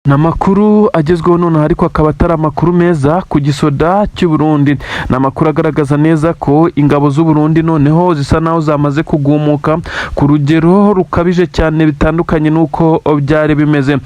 Ni amakuru agezweho nonaha, ariko akaba atari amakuru meza ku gisoda cy'u Burundi. Ni amakuru agaragaza neza ko ingabo z'u Burundi noneho zisa naho zamaze kugumuka ku rugero rukabije cyane, bitandukanye n'uko byari bimeze.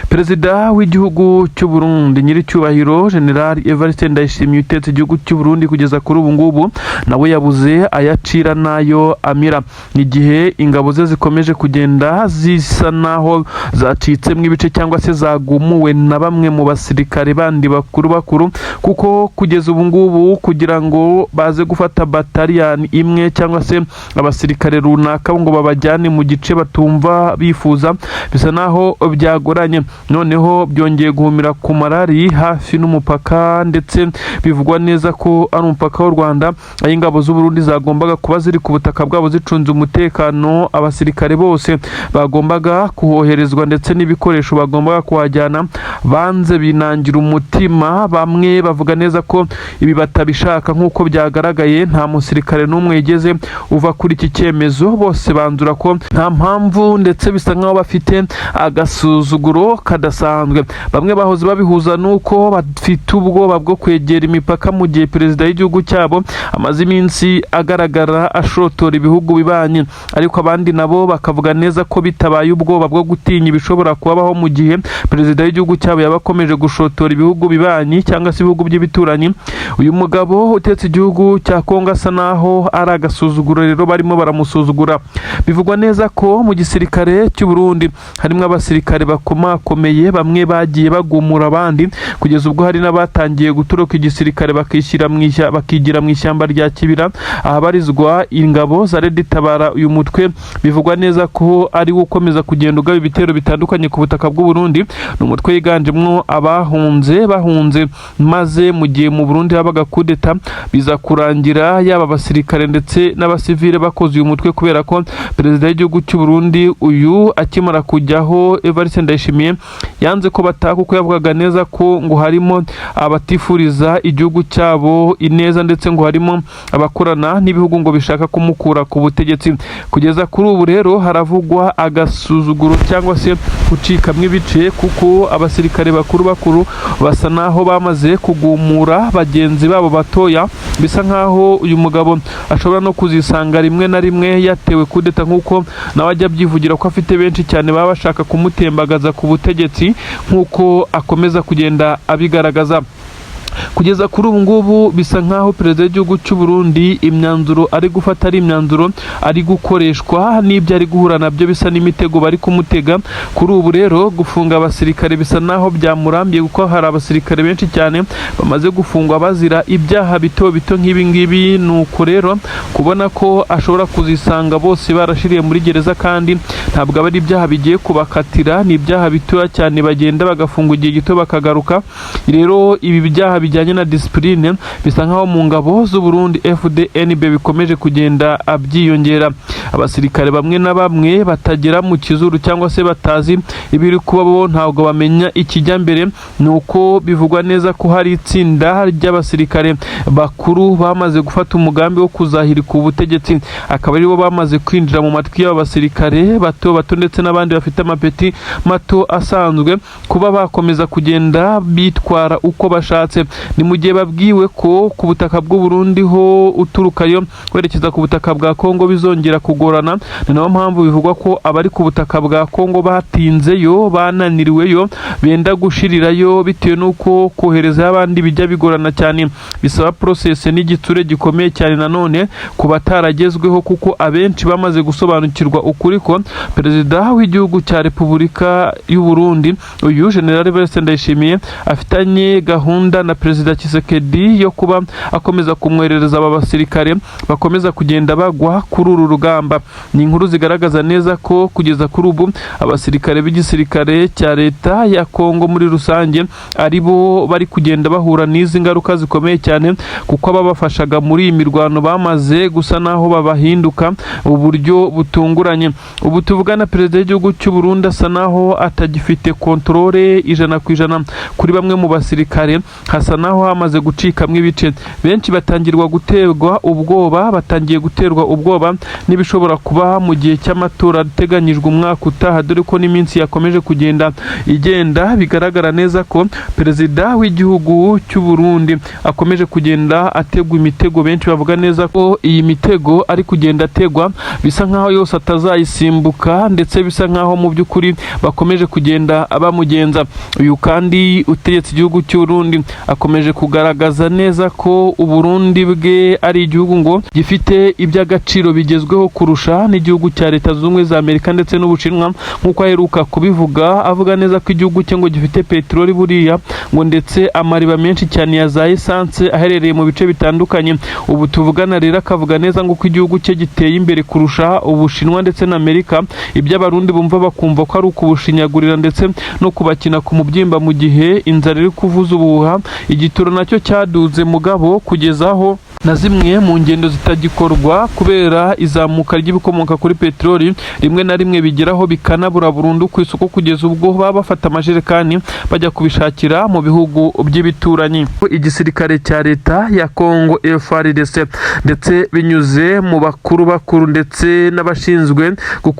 Perezida w'igihugu cy'u Burundi, nyiricyubahiro General Evariste Ndayishimiye, utetse igihugu cy'u Burundi kugeza kuri ubu ngubu, nawe yabuze ayacira n'ayo amira, igihe ingabo ze zikomeje kugenda zisa naho zacitsemo ibice cyangwa se zagumuwe na bamwe mu basirikare bandi bakuru bakuru, kuko kugeza ubu ngubu kugira ngo baze gufata bataliyani imwe cyangwa se abasirikare runaka ngo babajyane mu gice batumva bifuza, bisa naho byagoranye. Noneho byongeye guhumira ku marari hafi n'umupaka, ndetse bivugwa neza ko ari umupaka w'u Rwanda, aho ingabo z'u Burundi zagombaga kuba ziri ku butaka bwabo zicunze umutekano. Abasirikare bose bagombaga kuhoherezwa ndetse n'ibikoresho bagombaga kuhajyana, banze binangira umutima. Bamwe bavuga neza ko ibi batabishaka. Nk'uko byagaragaye, nta musirikare n'umwe yigeze uva kuri iki cyemezo. Bose banzura ko nta mpamvu, ndetse bisa nk'aho bafite agasuzuguro kadasanzwe. Bamwe bahoze babihuza n'uko bafite ubwoba bwo kwegera imipaka mu gihe perezida w'igihugu cyabo amaze iminsi agaragara ashotora ibihugu bibanye, ariko abandi nabo bakavuga neza ko bitabaye ubwoba bwo gutinya ibishobora kubabaho mu gihe perezida w'igihugu cyabo yaba akomeje gushotora ibihugu bibanyi cyangwa se ibihugu by'ibituranyi. Uyu mugabo utetse igihugu cya Kongo asa naho ari agasuzuguro rero, barimo baramusuzugura. Bivugwa neza ko mu gisirikare cy'u Burundi harimo abasirikare bakomakomeye, bamwe bagiye bagumura abandi, kugeza ubwo hari n'abatangiye gutoroka igisirikare bakishyira mu bakigira mu ishyamba rya Kibira ahabarizwa ingabo za Red Tabara. Uyu mutwe bivugwa neza ko ari wo ukomeza kugenda ugaba ibitero bitandukanye ku butaka bw'u Burundi. Ni umutwe wiganjemo abahunze, bahunze maze mu gihe mu Burundi habaga kudeta, biza kurangira yaba abasirikare ndetse n'abasivile bakoze uyu mutwe, kubera ko perezida w'igihugu cy'u Burundi uyu akimara kujyaho, Evariste Ndayishimiye, yanze ko bataha, kuko yavugaga neza ko ngo harimo abatifuriza igihugu cyabo ineza, ndetse ngo harimo abakorana n'ibihugu ngo bishaka kumukura ku butegetsi. Kugeza kuri ubu rero haravugwa agasuzuguro cyangwa se gucikamwo ibice, kuko abasirikare bakuru bakuru basa naho bamaze kugumura bagenzi babo batoya. Bisa nkaho uyu mugabo ashobora no kuzisanga rimwe na rimwe yatewe kudeta, nk'uko nawe ajya abyivugira ko afite benshi cyane baba bashaka kumutembagaza ku butegetsi, nk'uko akomeza kugenda abigaragaza. Kugeza kuri ubu ngubu bisa nkaho perezida w'igihugu cy'u Burundi imyanzuro ari gufata ari imyanzuro ari gukoreshwa n'ibyo ari guhura nabyo, bisa n'imitego bari kumutega. Kuri ubu rero gufunga abasirikare bisa naho byamurambiye, kuko hari abasirikare benshi cyane bamaze gufungwa bazira ibyaha bito bito nk'ibi ngibi. Nuko rero kubona ko ashobora kuzisanga bose barashiriye muri gereza, kandi ntabwo aba ari ibyaha bigiye kubakatira, ni ibyaha bitoya cyane, bagenda bagafungwa igihe gito bakagaruka. Rero ibi byaha bijyanye na discipline bisa nkaho mu ngabo z'u Burundi FDNB bikomeje kugenda byiyongera. Abasirikare bamwe na bamwe batagera mu kizuru cyangwa se batazi ibiri kuba, bo ntabwo bamenya ikijya mbere. Ni uko bivugwa neza ko hari itsinda ry'abasirikare bakuru bamaze gufata umugambi wo kuzahirika ubutegetsi, akaba aribo bamaze kwinjira mu matwi y'aba basirikare bato bato ndetse n'abandi bafite amapeti mato asanzwe, kuba bakomeza kugenda bitwara uko bashatse. Ni mu gihe babwiwe ko ku butaka bw'u Burundi ho uturukayo werekeza ku butaka bwa Kongo bizongera kugorana. Ni nayo mpamvu bivugwa ko abari ku butaka bwa Kongo batinzeyo, bananiriweyo, benda gushirirayo, bitewe n'uko koherezayo abandi bijya bigorana cyane, bisaba process n'igitsure gikomeye cyane nanone ku bataragezweho, kuko abenshi bamaze gusobanukirwa ukuri ko perezida w'igihugu cya Repubulika y'u Burundi uyu General Evariste Ndayishimiye afitanye gahunda na perezida Tshisekedi yo kuba akomeza kumwoherereza aba basirikare bakomeza kugenda bagwa kuri uru rugamba. Ni inkuru zigaragaza neza ko kugeza kuri ubu abasirikare b'igisirikare cya leta ya Kongo muri rusange ari bo bari kugenda bahura n'izi ngaruka zikomeye cyane, kuko ababafashaga muri iyi mirwano bamaze gusa naho babahinduka uburyo butunguranye. Ubu tuvugana, perezida w'igihugu cy'u Burundi asa naho atagifite contrôle 100% kuri bamwe mu basirikare, hasa naho naho hamaze gucikamwo ibice. Benshi batangirwa guterwa ubwoba, batangiye guterwa ubwoba n'ibishobora kuba mu gihe cy'amatora ateganyijwe umwaka utaha, dore ko n'iminsi yakomeje kugenda igenda. Bigaragara neza ko perezida w'igihugu cy'u Burundi akomeje kugenda ategwa imitego. Benshi bavuga neza ko iyi mitego ari kugenda ategwa bisa nkaho yose atazayisimbuka, ndetse bisa nkaho mu by'ukuri bakomeje kugenda bamugenza. Uyu kandi utegetse igihugu cy'u Burundi akomeje kugaragaza neza ko Uburundi bwe ari igihugu ngo gifite iby'agaciro bigezweho kurusha n'igihugu cya Leta Zunze Ubumwe za Amerika ndetse n'Ubushinwa, nk'uko aheruka kubivuga, avuga neza ko igihugu cye ngo gifite peteroli buriya ngo ndetse amariba menshi cyane ya za esanse aherereye mu bice bitandukanye. Ubu tuvugana rero akavuga neza ngo ko igihugu cye giteye imbere kurusha Ubushinwa ndetse na Amerika. Ibyo Abarundi bumva bakumva ko ari ukubushinyagurira ndetse no kubakina ku mubyimba mu gihe inzara iri kuvuza ubuhuha, igitoro nacyo cyaduze mugabo kugeza aho na zimwe mu ngendo zitagikorwa kubera izamuka ry'ibikomoka kuri peteroli, rimwe na rimwe bigeraho bikanabura burundu ku isoko, kugeza ubwo baba bafata amajerekani bajya kubishakira mu bihugu by'ibituranyi. Igisirikare cya leta ya Congo FARDC, ndetse binyuze mu bakuru bakuru ndetse n'abashinzwe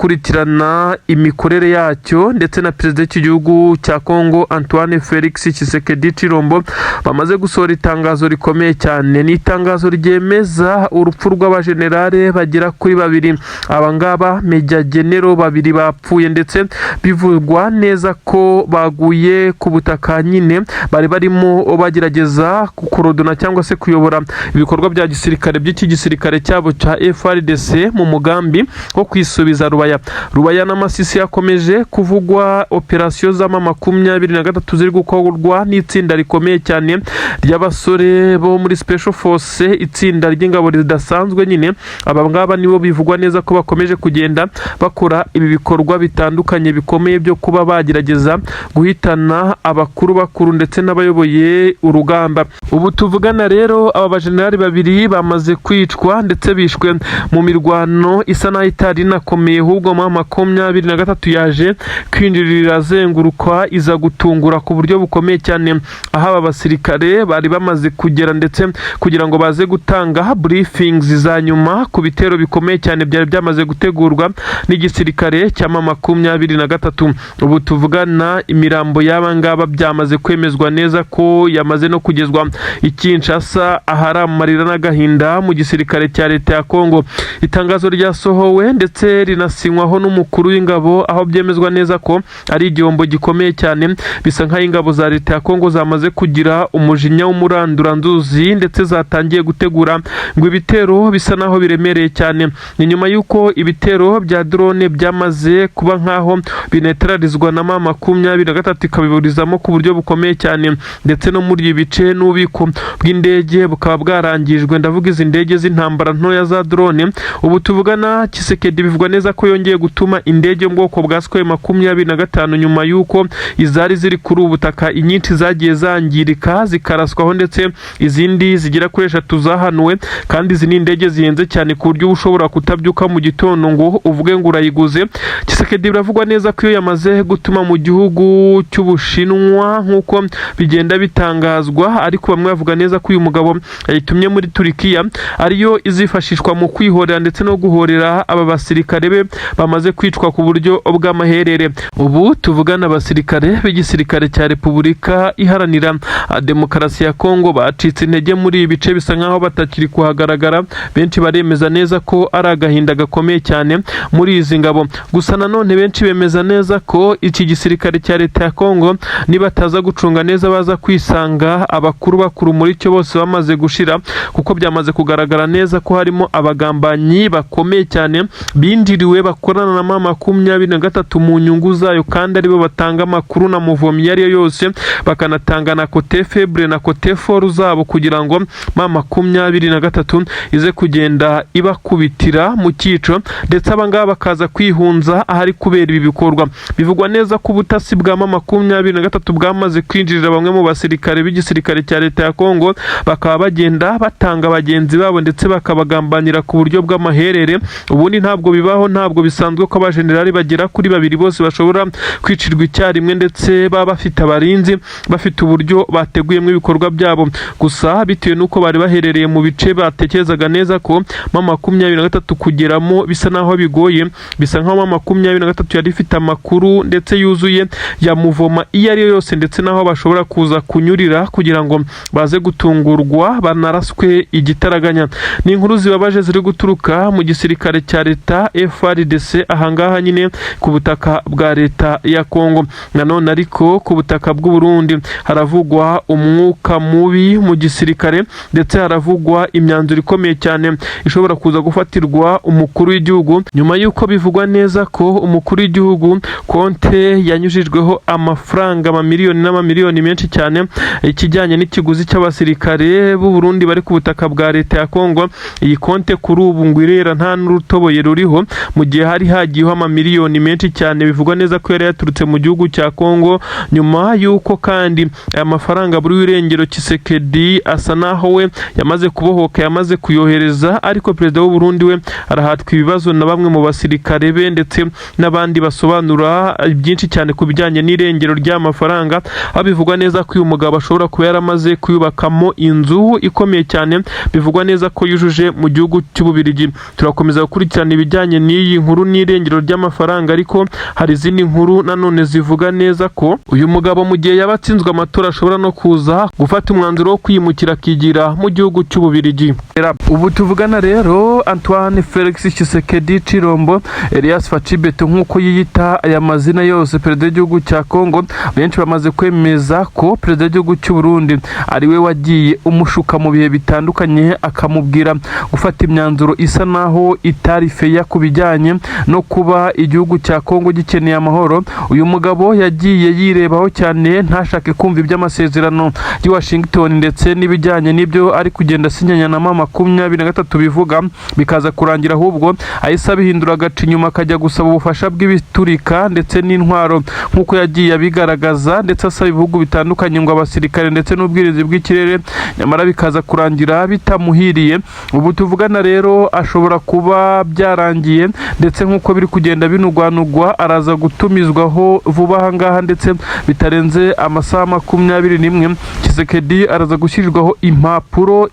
gukurikirana imikorere yacyo, ndetse na perezida w'igihugu cya Congo Antoine Felix Tshisekedi Tshilombo, bamaze gusohora itangazo rikomeye cyane. Ni itangazo ryemeza urupfu rw'abajenerale bagera kuri babiri. Aba ngaba Major General babiri bapfuye, ndetse bivugwa neza ko baguye ku butaka nyine bari barimo bagerageza kukorodona cyangwa se kuyobora ibikorwa bya gisirikare by'iki gisirikare cyabo cya FARDC mu mugambi wo kwisubiza Rubaya. Rubaya na Masisi yakomeje kuvugwa operasiyo z'ama 23 ziri gukorwa n'itsinda rikomeye cyane ry'abasore bo muri Special Force, itsinda ry'ingabo ridasanzwe nyine. Aba ngaba nibo bivugwa neza ko bakomeje kugenda bakora ibi bikorwa bitandukanye bikomeye byo kuba bagerageza guhitana abakuru bakuru ndetse n'abayoboye urugamba. Ubu tuvugana rero aba bajenerali babiri bamaze kwicwa, ndetse bishwe mu mirwano isa naho itari inakomeye, ahubwo mu 23 yaje kwinjirira azenguruka iza gutungura ku buryo bukomeye cyane aho aba basirikare bari bamaze kugera, ndetse kugira ngo baze gutanga briefings za nyuma ku bitero bikomeye cyane byari byamaze gutegurwa n'igisirikare cya ma 23. Ubu tuvugana imirambo y'aba ngaba byamaze kwemezwa neza ko yamaze no kugezwa i Kinshasa, ahari amarira n'agahinda mu gisirikare cya leta ya Kongo. Itangazo ryasohowe ndetse rinasinywaho n'umukuru w'ingabo, aho byemezwa neza ko ari igihombo gikomeye cyane. Bisa nk'aho ingabo za leta ya Kongo zamaze kugira umujinya w'umuranduranzuzi, ndetse zatangiye gutegura ngo ibitero bisa naho biremereye cyane. Ni nyuma y'uko ibitero bya drone byamaze kuba nk'aho binetralizwa na ma 23, ikabiburizamo ku buryo bukomeye cyane, ndetse no muri ibi bice n'ububiko bw'indege bukaba bwarangijwe. Ndavuga izi ndege z'intambara ntoya za drone. Ubu tuvugana Tshisekedi bivugwa neza ko yongeye gutuma indege yo mu bwoko bwa Sukhoi 25, nyuma y'uko izari ziri kuri ubu butaka inyinshi zagiye zangirika zikaraswaho, ndetse izindi zigera kuri eshatu zahanuwe. Kandi izi ni indege zihenze cyane ku buryo uba ushobora kutabyuka mu gitondo ngo uvuge ngo urayiguze. Tshisekedi biravugwa neza ko iyo yamaze gutuma mu gihugu cy'Ubushinwa, nk'uko bigenda bitangazwa, ariko bamwe bavuga neza ko uyu mugabo yayitumye muri Turikiya, ariyo izifashishwa mu kwihorera ndetse no guhorera aba basirikare be bamaze kwicwa ku buryo bw'amaherere. Ubu tuvugana abasirikare b'igisirikare cya Repubulika Iharanira Demokarasi ya Kongo bacitse intege muri ibi bice, bisa nkaho batakiri kuhagaragara. Benshi baremeza neza ko ari agahinda gakomeye cyane muri izi ngabo. Gusa nanone benshi bemeza neza ko iki gisirikare cya leta ya Kongo nibataza gucunga neza baza kwisanga abakuru bakuru muri cyo bose bamaze gushira, kuko byamaze kugaragara neza ko harimo abagambanyi bakomeye cyane binjiriwe, bakorana na ma 23 mu nyungu zayo, kandi aribo batanga amakuru na muvomyi iyo ari yo yose, bakanatanga na côté faible na côté fort zabo kugira ngo ma 23 M23 ize kugenda ibakubitira mu cyico, ndetse abangaba bakaza kwihunza ahari kubera ibi bikorwa. Bivugwa neza ko ubutasi bwa M23 bwamaze kwinjirira bamwe mu basirikare b'igisirikare cya leta ya Kongo, bakaba bagenda batanga bagenzi babo ndetse bakabagambanira ku buryo bw'amaherere. Ubundi ntabwo bibaho, ntabwo bisanzwe ko abajenerali bagera kuri babiri bose bashobora kwicirwa icyarimwe, ndetse baba bafite abarinzi, bafite uburyo bateguyemo ibikorwa byabo. Gusa bitewe n'uko bari baherereye mu bice batekerezaga neza ko M23 kugeramo bisa naho bigoye, bisa nkaho M23 yari ifite amakuru ndetse yuzuye ya muvoma iyo ari yo yose, ndetse n'aho bashobora kuza kunyurira kugira ngo baze gutungurwa banaraswe igitaraganya. Ni inkuru zibabaje ziri guturuka mu gisirikare cya leta FARDC ahangaha nyine ku butaka bwa leta ya Kongo. Nanone ariko ku butaka bw'u Burundi haravugwa umwuka mubi mu gisirikare, ndetse haravugwa imyanzuro ikomeye cyane ishobora kuza gufatirwa umukuru w'igihugu, nyuma y'uko bivugwa neza ko umukuru w'igihugu konte yanyujijweho amafaranga amamiliyoni n'amamiliyoni menshi cyane, ikijyanye n'ikiguzi cy'abasirikare b'u Burundi bari ku butaka bwa leta ya Kongo. Iyi konte kuri ubu ngo irera, nta n'urutoboye ruriho, mu gihe hari hagiyeho amamiliyoni menshi cyane bivugwa neza ko yari yaturutse mu gihugu cya Kongo. Nyuma y'uko kandi aya mafaranga buri w'irengero, Tshisekedi asa naho we yamaze kubohoka, yamaze kuyohereza, ariko perezida w'u Burundi we arahatwa ibibazo na bamwe mu basirikare be ndetse n'abandi basobanura byinshi cyane ku bijyanye n'irengero ry'amafaranga, aho bivugwa neza ko uyu mugabo ashobora kuba yaramaze kuyubakamo inzu ikomeye cyane, bivugwa neza ko yujuje mu gihugu cy'Ububirigi. Turakomeza gukurikirana ibijyanye n'iyi nkuru n'irengero ry'amafaranga, ariko hari izindi nkuru nanone zivuga neza ko uyu mugabo mu gihe yaba atsinzwe amatora ashobora no kuza gufata umwanzuro wo kwimukira akigira mu gihugu cy'Ububirigi. Ubu tuvugana rero, Antoine Felix Tshisekedi Chilombo, Elias Fatshi Béton nk'uko yiyita aya mazina yose, perezida w'igihugu cya Kongo, benshi bamaze kwemeza ko perezida w'igihugu cy'u Burundi ari we wagiye umushuka mu bihe bitandukanye, akamubwira gufata imyanzuro isa naho itari feya ku bijyanye no kuba igihugu cya Kongo gikeneye amahoro. Uyu mugabo yagiye yirebaho cyane, ntashake kumva iby'amasezerano y'i Washington ndetse n'ibijyanye n'ibyo ari kugenda asinyanya na M23 bivuga, bikaza kurangira ahubwo ahise abihindura, agaca inyuma akajya gusaba ubufasha bw'ibiturika ndetse n'intwaro nk'uko yagiye abigaragaza, ndetse asaba ibihugu bitandukanye ngo abasirikare ndetse n'ubwirinzi bw'ikirere, nyamara bikaza kurangira bitamuhiriye. Ubu tuvugana rero ashobora kuba byarangiye, ndetse nk'uko biri kugenda binugwanugwa araza gutumizwaho vuba aha ngaha, ndetse bitarenze amasaha 21 Tshisekedi araza gushyirirwaho impapuro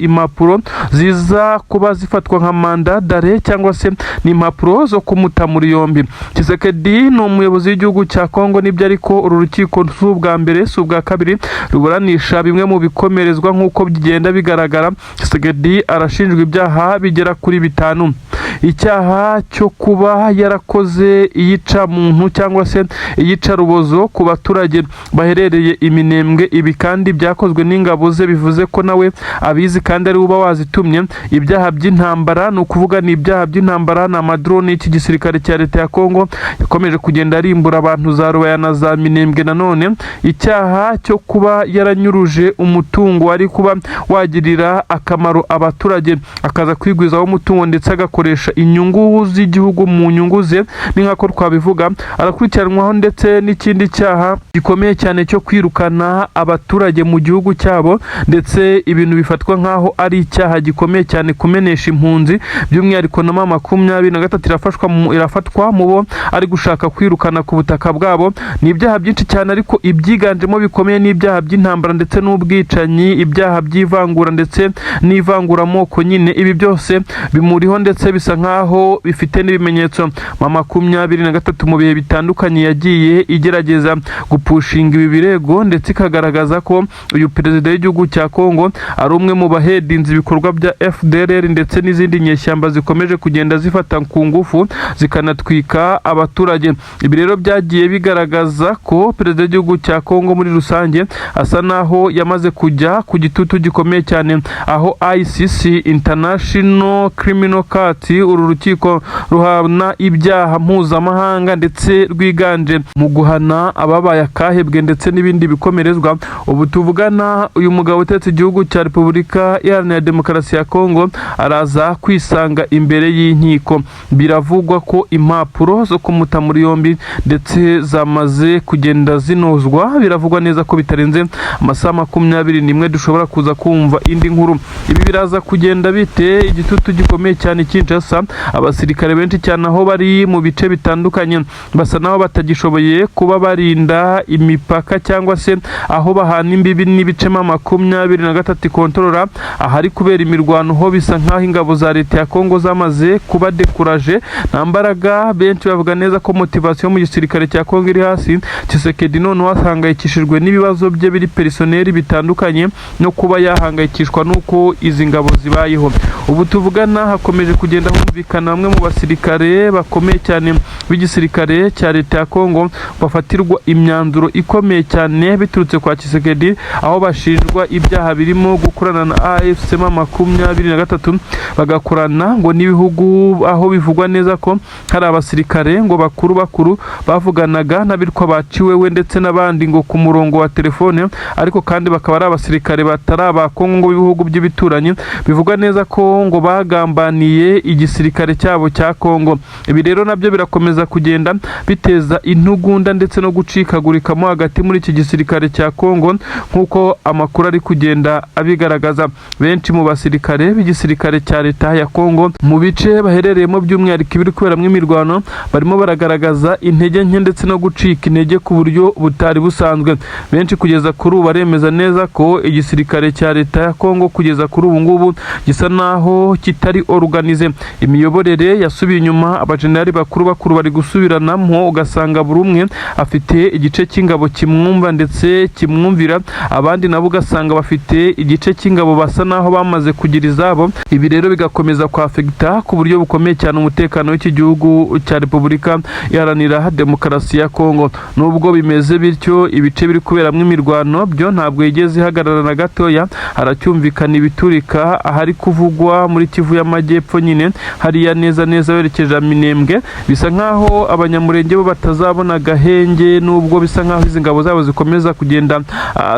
ziza kuba zifatwa nka mandat d'arrêt, cyangwa se ni impapuro zo kumuta muri yombi. Tshisekedi ni umuyobozi w'igihugu cya Kongo nibyo, ariko uru rukiko si ubwa mbere, si ubwa kabiri ruburanisha bimwe mu bikomerezwa. Nk'uko bigenda bigaragara, Tshisekedi arashinjwa ibyaha bigera kuri bitanu: icyaha cyo kuba yarakoze iyicamuntu cyangwa se iyicarubozo ku baturage baherereye i Minembwe. Ibi kandi byakozwe n'ingabo ze, bivuze ko nawe abizi kandi ari we uba wazitumye. Ibyaha by'intambara, ni ukuvuga ni ibyaha by'intambara, ni amadrone y'iki gisirikare cya leta ya Kongo yakomeje kugenda arimbura abantu za Rubaya na za Minembwe. Nanone icyaha cyo kuba yaranyuruje umutungo wari kuba wagirira akamaro abaturage, akaza kwigwizaho umutungo ndetse agakoresha inyungu z'igihugu mu nyungu ze, ni nk'ako twabivuga. Arakurikiranwaho ndetse n'ikindi cyaha gikomeye cyane cyo kwirukana abaturage mu gihugu cyabo, ndetse ibintu bifatwa nk'aho ari icyaha gikomeye cyane, kumenesha impunzi. By'umwihariko na M23 irafatwa mu bo ari gushaka kwirukana ku butaka bwabo. Ni ibyaha byinshi cyane, ariko ibyiganjemo bikomeye ni ibyaha by'intambara ndetse n'ubwicanyi, ibyaha by'ivangura ndetse n'ivanguramoko nyine. Ibi byose bimuriho ndetse bisa nk'aho bifite n'ibimenyetso. M23 mu bihe bitandukanye yagiye igerageza gupushinga ibi birego, ndetse ikagaragaza ko uyu perezida w'igihugu cya Kongo ari umwe mu bahedinze ibikorwa bya FDLR ndetse n'izindi nyeshyamba zikomeje kugenda zifata ku ngufu zikanatwika abaturage. Ibi rero byagiye bigaragaza ko perezida w'igihugu cya Kongo muri rusange asa naho yamaze kujya ku gitutu gikomeye cyane, aho ICC, International Criminal Court, ICC, uru rukiko ruhana ibyaha mpuzamahanga ndetse rwiganje mu guhana ababaye akahebwe ndetse n'ibindi bikomerezwa. Ubu tuvugana, uyu mugabo utetse igihugu cya Repubulika Iharanira Demokarasi ya Kongo araza kwisanga imbere y'inkiko. Biravugwa ko impapuro zo kumuta muri yombi ndetse zamaze kugenda zinozwa. Biravugwa neza ko bitarenze amasaha 21 dushobora kuza kumva indi nkuru. Ibi biraza kugenda bite? Igitutu gikomeye cyane Kinshasa, abasirikare benshi cyane aho bari mu bice bitandukanye basa naho batagishoboye kuba barinda imipaka cyangwa se aho bahana imbibi n'ibice 23 ikontorora. Ahari kubera imirwano ho bisa nk'aho ingabo za leta ya Kongo zamaze kuba découragées, nta mbaraga. Benshi bavuga neza ko motivation mu gisirikare cya Kongo iri hasi. Tshisekedi noneho ahangayikishijwe n'ibibazo bye biri personnel bitandukanye no kuba yahangayikishwa n'uko izi ngabo zibayeho. Ubu tuvugana hakomeje kugenda humvikana bamwe mu basirikare bakomeye cyane b'igisirikare cya leta ya Kongo bafatirwa imyanzuro ikomeye cyane biturutse kwa Tshisekedi, aho bashinjwa ibyaha birimo gukorana na AFC 23, bagakorana ngo n'ibihugu, aho bivugwa neza ko hari abasirikare ngo bakuru bakuru bavuganaga n'abitwa baciwewe ndetse n'abandi ngo ku murongo wa telefone, ariko kandi bakaba ari abasirikare batari aba Kongo ngo b'ibihugu by'ibituranyi. Bivugwa neza ko ngo bagambaniye igisirikare cyabo cya Kongo. Ibi rero nabyo birakomeza kugenda biteza intugunda ndetse no gucikagurikamo hagati muri iki gisirikare cya Kongo, nk'uko amakuru ari kugenda abigaragaza. Benshi mu basirikare b'igisirikare cya leta ya Kongo mu bice baherereyemo, by'umwihariko ibiri kuberamo imirwano, barimo baragaragaza intege nke ndetse no gucika intege ku buryo butari busanzwe. Benshi kugeza kuri ubu baremeza neza ko igisirikare cya leta ya Kongo kugeza kuri ubu ngubu gisa naho kitari organisé, imiyoborere yasubiye inyuma, abajenerali bakuru bakuru bari gusubiranamo, ugasanga buri umwe afite igice cy'ingabo kimwumva ndetse kimwumvira, abandi nabo ugasanga bafite igice cy'ingabo basa naho bamaze kugira izabo. Ibi rero bigakomeza kwafegita ku buryo bukomeye cyane umutekano w'iki gihugu cya Repubulika Iharanira Demokarasi ya Kongo. Nubwo bimeze bityo, ibice biri kuberamo imirwano byo ntabwo yigeze ihagarara na gatoya, haracyumvikana ibiturika. Ahari kuvugwa muri Kivu y'Amajyepfo nyine, hariya neza neza werekeje Minembwe, bisa nkaho Abanyamurenge bo batazabona agahenge, nubwo bisa nkaho izi ngabo zabo zikomeza kugenda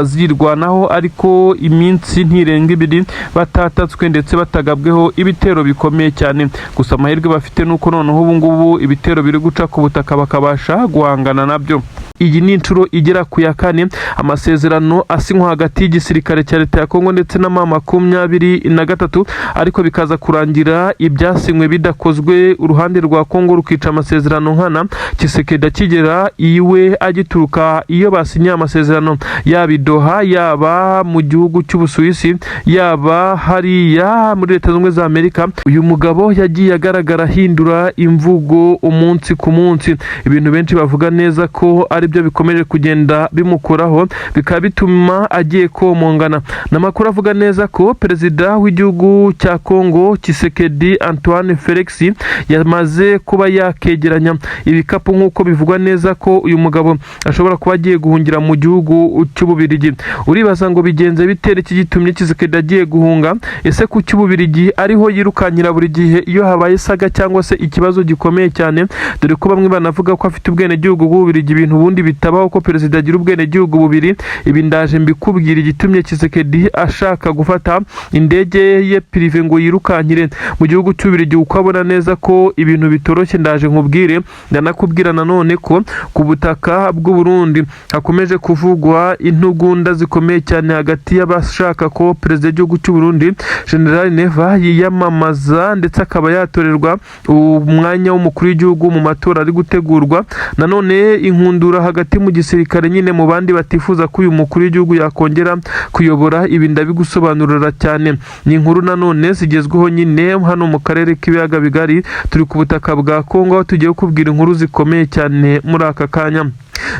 zirwanaho, ariko iminsi ntirenga 2 batatatswe ndetse batagabweho ibitero bikomeye cyane. Gusa amahirwe bafite nuko noneho ubu ngubu ibitero biri guca ku butaka, bakabasha guhangana nabyo. Iyi ni inshuro igera ku ya kane amasezerano asinywa hagati y'igisirikare cya leta ya Kongo ndetse na 23, ariko bikaza kurangira ibyasinywe bidakozwe, uruhande rwa Kongo rukica amasezerano nkana. Tshisekedi akigera iwe, agituruka iyo basinyiye amasezerano, yaba i Doha, yaba mu gihugu cy'Ubusuwisi, yaba hariya muri Leta Zunze Ubumwe za Amerika, uyu mugabo yagiye agaragara ahindura imvugo umunsi ku munsi, ibintu benshi bavuga neza ko ari byo bikomeje kugenda bimukoraho, bikaba bituma agiye komongana. Ni amakuru avuga neza ko perezida w'igihugu cya Kongo Tshisekedi Antoine Felix yamaze kuba yakegeranya ibikapu, nk'uko bivugwa neza ko uyu mugabo ashobora kuba agiye guhungira mu gihugu cy'Ububirigi. Uribaza ngo bigenze bitera iki gitumye Tshisekedi agiye guhunga? Ese ku cy'Ububirigi ariho yirukankira buri gihe iyo habaye saga cyangwa se ikibazo gikomeye cyane, dore ko bamwe banavuga ko afite ubwenegihugu bw'Ububirigi, ibintu ubundi bitabaho ko perezida agira ubwenegihugu bubiri. Ibi ndaje mbikubwira, igitumye Tshisekedi ashaka gufata indege ye privée ngo yirukankire mu gihugu cy'Ububirigi kuko abona neza ko ibintu bitoroshye, ndaje nkubwire. Ndanakubwira nanone ko ku butaka bw'u Burundi hakomeje kuvugwa intugunda zikomeye cyane hagati y'abashaka ko perezida w'igihugu cy'u Burundi General Neva yiyamamaza ndetse akaba yatorerwa umwanya w'umukuru w'igihugu mu matora ari gutegurwa. Nanone inkundura hagati mu gisirikare nyine, mu bandi batifuza ko uyu mukuru w'igihugu yakongera kuyobora. Ibi ndabigusobanurira cyane, ni inkuru nanone zigezweho nyine hano mu karere k'ibiyaga bigari. Turi ku butaka bwa Kongo, aho tugiye kubwira inkuru zikomeye cyane muri aka kanya.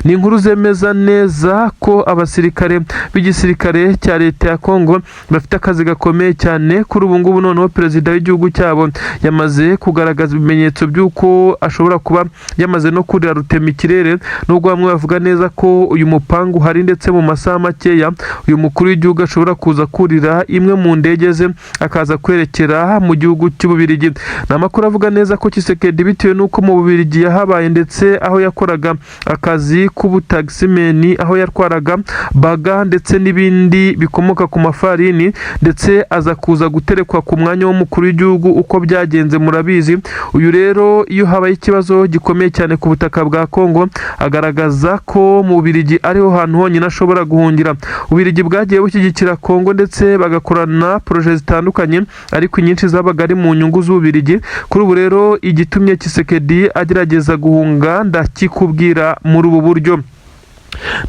Ni inkuru zemeza neza ko abasirikare b'igisirikare cya leta ya Kongo bafite akazi gakomeye cyane kuri ubu ngubu. Noneho perezida w'igihugu cyabo yamaze kugaragaza ibimenyetso by'uko ashobora kuba yamaze no kurira rutema ikirere, nubwo bamwe bavuga neza ko uyu mupangu uhari, ndetse mu masaha makeya uyu mukuru w'igihugu ashobora kuza kurira imwe mu ndege ze akaza kwerekera mu gihugu cy'Ububirigi. Ni amakuru avuga neza ko Tshisekedi, bitewe n'uko mu Bubirigi yahabaye ndetse aho yakoraga akazi k'ubutagisimeni, aho yatwaraga baga ndetse n'ibindi bikomoka ku mafarini, ndetse aza kuza guterekwa ku mwanya w'umukuru w'igihugu, uko byagenze murabizi. Uyu rero iyo habaye ikibazo gikomeye cyane ku butaka bwa Kongo, agaragaza ko mu Bubirigi ariho hantu honyine ashobora guhungira. Ububirigi bwagiye bushyigikira Kongo ndetse bagakorana projet zitandukanye, ariko inyinshi zabaga ari mu nyungu z'Ububirigi. Kuri ubu rero igitumye Tshisekedi agerageza guhunga ndakikubwira muri ubu buryo.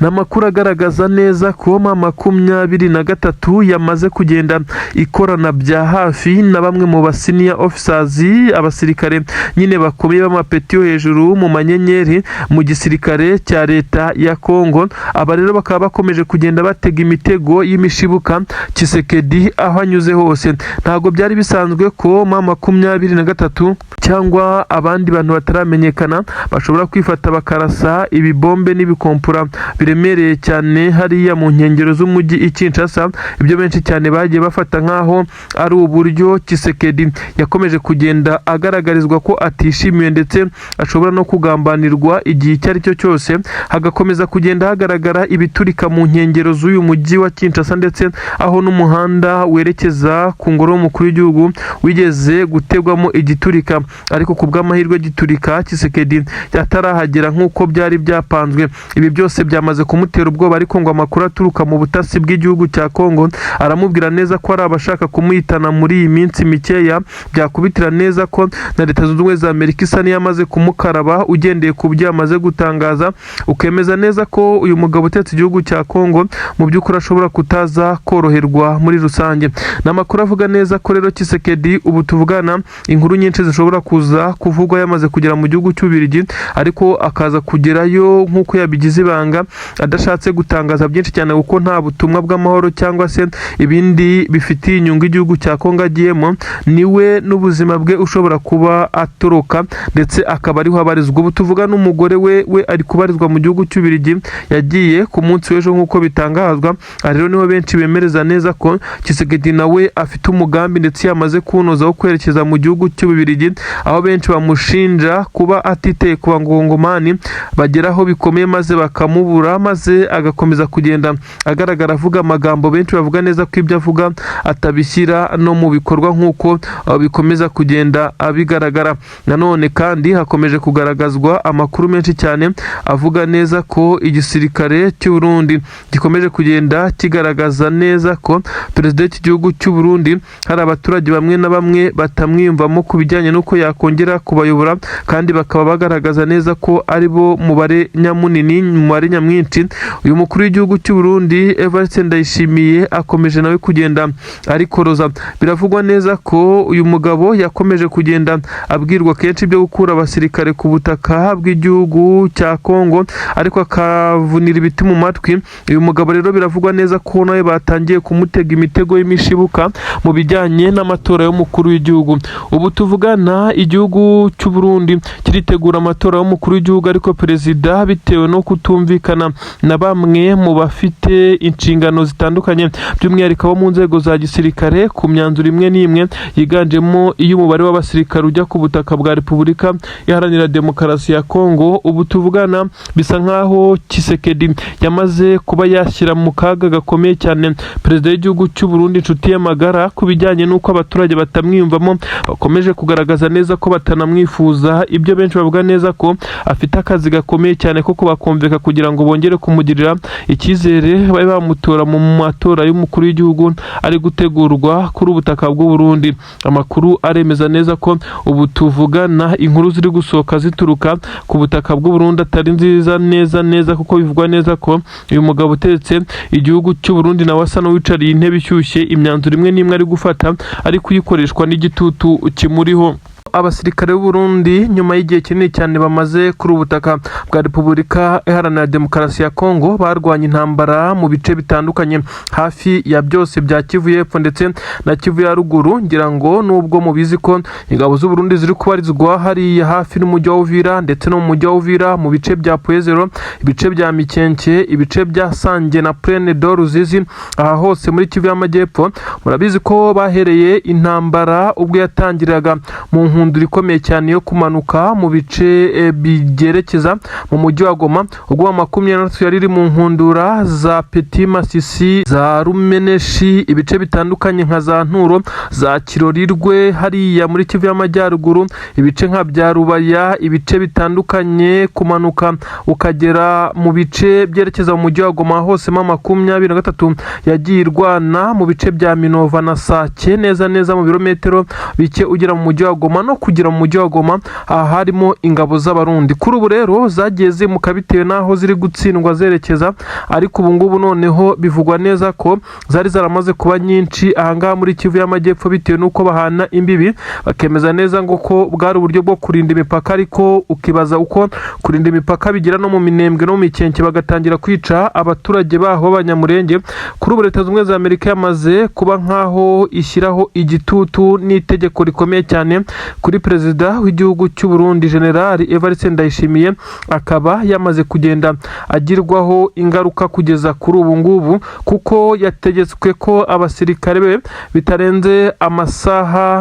Ni amakuru agaragaza neza ko M23 yamaze kugenda ikorana bya hafi na bamwe mu ba senior officers, abasirikare nyine bakomeye b'amapeti yo hejuru mu manyenyeri mu gisirikare cya leta ya Kongo. Aba rero bakaba bakomeje kugenda batega imitego y'imishibuka Tshisekedi aho anyuze hose. Ntabwo byari bisanzwe ko M23 cyangwa abandi bantu bataramenyekana bashobora kwifata bakarasa ibibombe n'ibikompura biremereye cyane hariya mu nkengero z'umujyi i Kinshasa. Ibyo benshi cyane bagiye bafata nk'aho ari uburyo Tshisekedi yakomeje kugenda agaragarizwa ko atishimiwe, ndetse ashobora no kugambanirwa igihe icyo ari cyo cyose. Hagakomeza kugenda hagaragara ibiturika mu nkengero z'uyu mujyi wa Kinshasa, ndetse aho n'umuhanda werekeza ku ngoro y'umukuru w'igihugu wigeze gutegwamo igiturika, ariko ku bw'amahirwe giturika Tshisekedi atarahagera nk'uko byari byapanzwe. Ibi byose byamaze kumutera ubwoba, ariko ngo amakuru aturuka mu butasi bw'igihugu cya Kongo aramubwira neza ko ari abashaka kumuhitana muri iyi minsi mikeya. Byakubitira neza ko na Leta Zunze Ubumwe za Amerika isa n'iyamaze kumukaraba, ugendeye ku byo yamaze gutangaza, ukemeza neza ko uyu mugabo utetse igihugu cya Kongo mu by'ukuri ashobora kutaza koroherwa muri rusange. Ni amakuru avuga neza ko rero Tshisekedi ubu tuvugana, inkuru nyinshi zishobora kuza kuvugwa yamaze kugera mu gihugu cy'Ububirigi, ariko akaza kugerayo nk'uko yabigize ibanga, adashatse gutangaza byinshi cyane, kuko nta butumwa bw'amahoro cyangwa se ibindi bifitiye inyungu igihugu cya Kongo agiyemo. Niwe n'ubuzima bwe ushobora kuba atoroka, ndetse akaba ariho abarizwa ubu tuvuga. N'umugore we ari kubarizwa mu gihugu cy'Ububirigi, yagiye ku munsi w'ejo nk'uko bitangazwa. Aha rero niho benshi bemereza neza ko Tshisekedi nawe afite umugambi ndetse yamaze kuwunoza wo kwerekeza mu gihugu cy'Ububirigi, aho benshi bamushinja kuba atiteye ku bangongomani bageraho bikomeye maze bakamubura, maze agakomeza kugenda agaragara avuga amagambo benshi bavuga neza ko ibyo avuga atabishyira no mu bikorwa, nk'uko bikomeza kugenda bigaragara. Nanone kandi hakomeje kugaragazwa amakuru menshi cyane avuga neza ko igisirikare cy'u Burundi gikomeje kugenda kigaragaza neza ko perezida w'iki gihugu cy'u Burundi hari abaturage bamwe na bamwe batamwiyumvamo ku bijyanye n'uko yakongera kubayobora, kandi bakaba bagaragaza neza ko ari bo mubare nyamunini, mubare nyamwinshi. Uyu mukuru w'igihugu cy'u Burundi Evariste Ndayishimiye akomeje nawe kugenda arikoroza. Biravugwa neza ko uyu mugabo yakomeje kugenda abwirwa kenshi ibyo gukura abasirikare ku butaka bw'igihugu cya Kongo, ariko akavunira ibiti mu matwi. Uyu mugabo rero biravugwa neza ko nawe batangiye kumutega imitego y'imishibuka mu bijyanye n'amatora y'umukuru w'igihugu. Ubu tuvugana, igihugu cy'u Burundi kiritegura amatora y'umukuru w'igihugu, ariko perezida, bitewe no kutumvikana na bamwe mu bafite inshingano zitandukanye, by'umwihariko abo mu nzego za gisirikare, ku myanzuro imwe n'imwe yiganjemo iy'umubare w'abasirikare ujya ku butaka bwa Repubulika Iharanira Demokarasi ya Kongo, ubu tuvugana bisa nk'aho Tshisekedi yamaze kuba yashyira mu kaga gakomeye cyane perezida w'igihugu cy'u Burundi, inshuti ye magara, ku bijyanye n'uko abaturage batamwiyumvamo, bakomeje kugaragaza neza ko batanamwifuza. Ibyo benshi bavuga neza ko afite akazi gakomeye cyane ko kubakumvika kugira ngo bongere kumugirira icyizere, babe bamutora mu matora y'umukuru w'igihugu ari gutegurwa kuri ubutaka bw'u Burundi. Amakuru aremeza neza ko ubu tuvugana inkuru ziri gusohoka zituruka ku butaka bw'u Burundi atari nziza neza neza, kuko bivugwa neza ko uyu mugabo utetse igihugu cy'u Burundi nawe asa n'uwicariye intebe ishyushye, imyanzuro imwe n'imwe ari gufata ari kuyikoreshwa n'igitutu kimuriho. Abasirikare b'u Burundi, nyuma y'igihe kinini cyane bamaze kuri ubutaka bwa Repubulika Iharanira Demokarasi ya Kongo, barwanya intambara mu bice bitandukanye hafi ya byose bya Kivu y'Epfo ndetse na Kivu ya Ruguru. Ngira ngo nubwo mubizi ko ingabo z'u Burundi ziri kubarizwa hariya hafi n'umujyi wa Uvira ndetse no mu mujyi wa Uvira, mu bice bya Pwezero, ibice bya Mikenke, ibice bya Sange na Plaine de Ruzizi, aha hose muri Kivu y'Amajyepfo, murabizi ko bahereye intambara ubwo yatangiraga mu nkundura ikomeye cyane yo kumanuka mu bice byerekeza mu mujyi wa Goma, ubwo 23 yari iri mu nkundura za Petit Masisi, za Rumeneshi, ibice bitandukanye nka za Nturo, za Kirorirwe hariya muri Kivu y'Amajyaruguru, ibice nka bya Rubaya, ibice bitandukanye kumanuka ukagera mu bice byerekeza mu mujyi wa Goma hose. 23 yagiye irwana mu bice bya Minova na Sake, neza neza mu birometero bike ugera mu mujyi wa Goma no kugera mu mujyi wa Goma. Aha harimo ingabo z'Abarundi. Kuri ubu rero zagiye zimuka bitewe n'aho ziri gutsindwa zerekeza, ariko ubu ngubu noneho bivugwa neza ko zari zaramaze kuba nyinshi ahangaha muri Kivu y'Amajyepfo, bitewe n'uko bahana imbibi, bakemeza neza ngo ko bwari uburyo bwo kurinda imipaka. Ariko ukibaza uko kurinda imipaka bigera no mu Minembwe no mu Mikenke, bagatangira kwica abaturage baho b'Abanyamurenge. Kuri ubu Leta Zunze Ubumwe za Amerika yamaze kuba nk'aho ishyiraho igitutu n'itegeko rikomeye cyane kuri perezida w'igihugu cy'u Burundi, General Evariste Ndayishimiye, akaba yamaze kugenda agirwaho ingaruka kugeza kuri ubu ngubu, kuko yategetswe ko abasirikare be bitarenze amasaha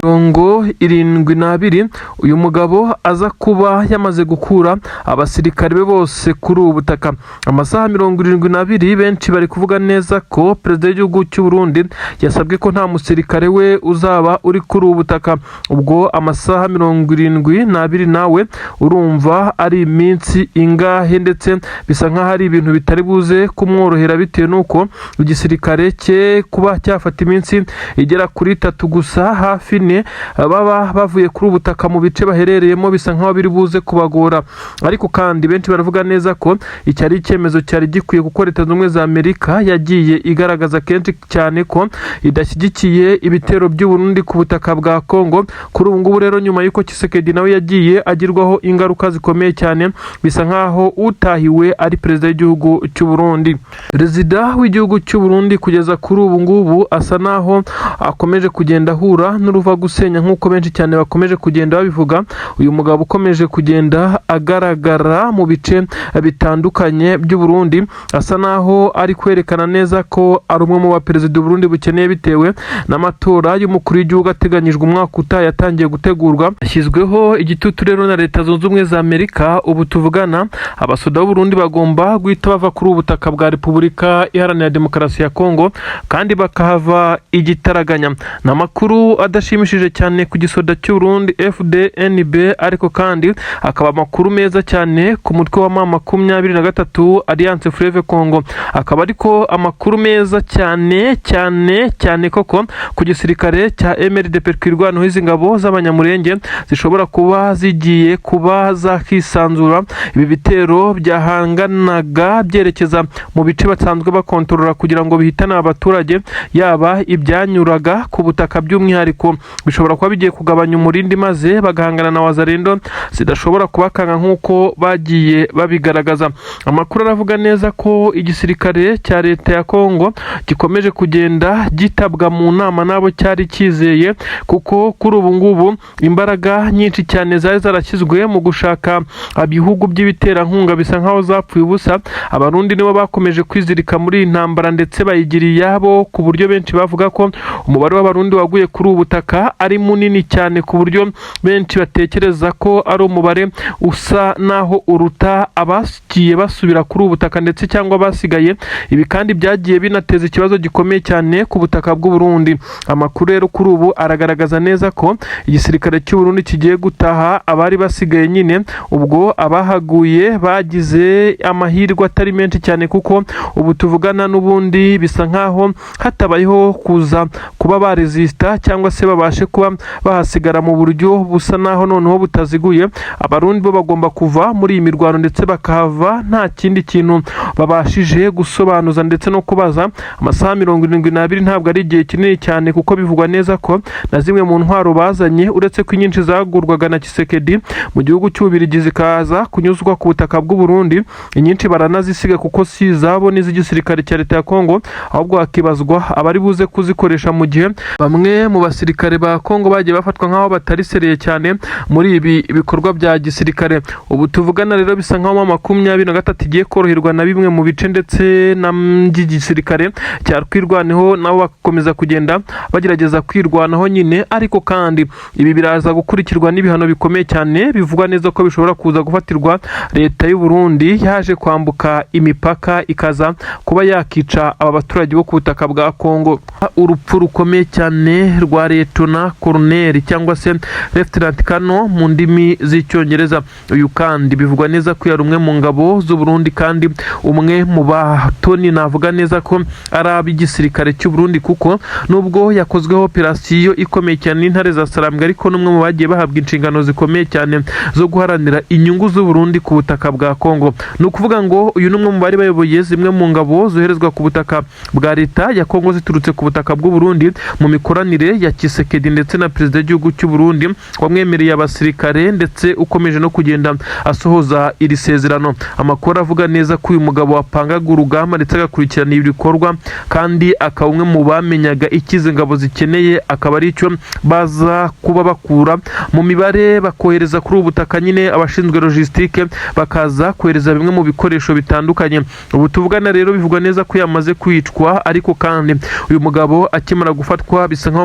72 uyu mugabo aza kuba yamaze gukura abasirikare be bose kuri ubu butaka. Amasaha 72, benshi bari kuvuga neza ko perezida w'igihugu cy'u Burundi yasabwe ko nta musirikare we uzaba uri kuri ubu butaka. Ubwo amasaha 72 nawe urumva ari iminsi ingahe? Ndetse bisa nk'aho ari ibintu bitari buze kumworohera, bitewe n'uko igisirikare cye kuba cyafata iminsi igera kuri 3 gusa, hafi 4, baba bavuye kuri ubu butaka mu bice baherereyemo, bisa nk'aho biri buze kubagora. Ariko kandi benshi baravuga neza ko iki ari icyemezo cyari gikwiye, kuko Leta Zunze Ubumwe za Amerika yagiye igaragaza kenshi cyane ko idashyigikiye ibitero by'u Burundi ku butaka bwa Kongo. Kuri ubu ngubu rero, nyuma y'uko Tshisekedi nawe yagiye agirwaho ingaruka zikomeye cyane, bisa nk'aho utahiwe ari perezida w'igihugu cy'u Burundi. Perezida w'igihugu cy'u Burundi kugeza kuri ubu ngubu asa naho akomeje kugenda ahura n'uruva gusenya, nk'uko benshi cyane bakomeje kugenda babivuga. Uyu mugabo ukomeje kugenda agaragara mu bice bitandukanye by'u Burundi asa naho ari kwerekana neza ko ari umwe mu baperezida u Burundi bukeneye, bitewe n'amatora y'umukuru w'igihugu ateganyijwe umwaka utaha yatangiye gutegurwa. Hashyizweho igitutu rero na Leta Zunze Ubumwe za Amerika. Ubu tuvugana abasoda b'u Burundi bagomba guhita bava kuri ubu butaka bwa Repubulika Iharanira Demokarasi ya Kongo, kandi bakahava igitaraganya. Ni amakuru adashimishije cyane ku gisoda cy'u Burundi FDNB, ariko kandi akaba amakuru meza cyane ku mutwe wa M23 Alliance Fleuve Congo, akaba ariko amakuru meza cyane cyane cyane koko ku gisirikare cya MRDP Twirwaneho. Izi ngabo z'Abanyamurenge zishobora kuba zigiye kuba zakisanzura ibi bitero byahanganaga byerekeza mu bice basanzwe bakontorora kugira ngo bihitane abaturage, yaba ibyanyuraga ku butaka by'umwihariko, bishobora kuba bigiye kugabanya umurindi, maze bagahangana na Wazalendo zidashobora kubakanga nk'uko bagiye babigaragaza. Amakuru aravuga neza ko igisirikare cya leta ya Kongo gikomeje kugenda gitabwa mu nama n'abo cyari cyizeye, kuko kuri ubu ngubu imbaraga nyinshi cyane zari zarashyizwe mu gushaka ibihugu by'ibiterankunga bisa nkaho zapfuye ubusa. Abarundi nibo bakomeje kwizirika muri iyi ntambara ndetse bayigira iyabo, ku buryo benshi bavuga ko umubare w'Abarundi waguye kuri ubu butaka ari munini cyane, ku buryo benshi batekereza ko ari umubare usa naho uruta abagiye basubira kuri ubu butaka ndetse cyangwa basigaye. Ibi kandi byagiye binateza ikibazo gikomeye cyane ku butaka bw'u Burundi. Amakuru rero kuri ubu aragaragaza neza ko igisirikare cy'u Burundi kigiye gutaha abari basigaye nyine. Ubwo abahaguye bagize amahirwe atari menshi cyane, kuko ubu tuvugana n'ubundi bisa nkaho hatabayeho kuza kuba baresista cyangwa se babashe kuba bahasigara mu buryo busa naho noneho butaziguye. Abarundi bo bagomba kuva muri iyi mirwano ndetse bakahava nta kindi kintu babashije gusobanuza ndetse no kubaza. Amasaha 72 ntabwo ari igihe kinini cyane, kuko bivugwa neza ko na zimwe mu ntwaro bazanye, uretse Uretse ko inyinshi zagurwaga na Tshisekedi mu gihugu cy'Ububiligi zikaza kunyuzwa ku butaka bw'u Burundi, inyinshi baranazisiga kuko si izabo n'iz'igisirikare cya leta ya Kongo, ahubwo hakibazwa abari buze kuzikoresha mu gihe bamwe mu basirikare ba Kongo bagiye bafatwa nk'aho batari sérieux cyane muri ibi bikorwa bya gisirikare. Ubu tuvugana rero bisa nk'aho M23 igiye koroherwa na bimwe mu bice ndetse na by'igisirikare cya Twirwaneho, nabo bagakomeza kugenda bagerageza kwirwanaho nyine. Ariko kandi ibi biraza gukurikirwa n'ibihano bikomeye cyane bivugwa neza ko bishobora kuza gufatirwa leta y'u Burundi yaje kwambuka imipaka ikaza kuba yakica aba baturage bo ku butaka bwa Kongo. Urupfu rukomeye cyane rwa Liyetona Koloneli cyangwa se Lieutenant Colonel mu ndimi z'Icyongereza. Uyu kandi bivugwa neza ko yari umwe mu ngabo z'u Burundi, kandi umwe mu batoni navuga neza ko ari ab'igisirikare cy'u Burundi, kuko nubwo yakozweho operasiyo ikomeye cyane n'intare za Sarambwe, ariko n'umwe mu bagiye bahabwa inshingano zikomeye cyane zo guharanira inyungu z'u Burundi ku butaka bwa Kongo. Ni ukuvuga ngo uyu ni umwe mu bari bayoboye zimwe mu ngabo zoherezwa ku butaka bwa leta ya Kongo ziturutse ku butaka bw'u Burundi mu mikoranire ya Tshisekedi ndetse na perezida w'igihugu cy'u Burundi wamwemereye abasirikare, ndetse ukomeje no kugenda asohoza iri sezerano. Amakuru avuga neza ko uyu mugabo wapangaga urugamba ndetse agakurikirana ibi bikorwa, kandi akaba umwe mu bamenyaga icyo izi ngabo zikeneye, akaba ari icyo baza kuba bakura mu mibare bakohereza kuri ubu butaka nyine, abashinzwe logistique bakaza kohereza bimwe mu bikoresho bitandukanye. Ubu tuvugana rero bivugwa neza ko yamaze kwicwa. Ariko kandi uyu mugabo akimara gufatwa bisa nkaho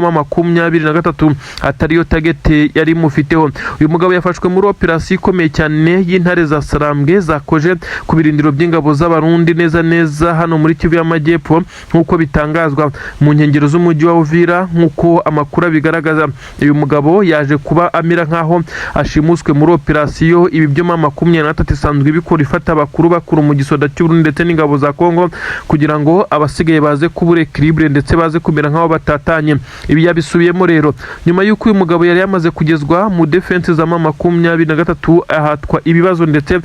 M23 atariyo target yari imufiteho. Uyu mugabo yafashwe muri operasiyo ikomeye cyane y'intare za Sarambwe zakoje ku birindiro by'ingabo z'Abarundi neza neza hano muri Kivu y'Amajyepfo, nk'uko bitangazwa mu nkengero z'umujyi wa Uvira. Nk'uko amakuru abigaragaza, uyu mugabo yaje kuba amera nk'aho ashimuswe muri operasiyo. Ibi byo M23 isanzwe ibikora, ifata abakuru bakuru mu gisoda cy'Uburundi ndetse n'ingabo za Kongo kugira ngo abasigaye baze kubura équilibre ndetse baze kumera nk'aho batatanye. Ibi yabisubiyemo rero nyuma y'uko uyu mugabo yari yamaze kugezwa mu défense za M23, ahatwa ibibazo ndetse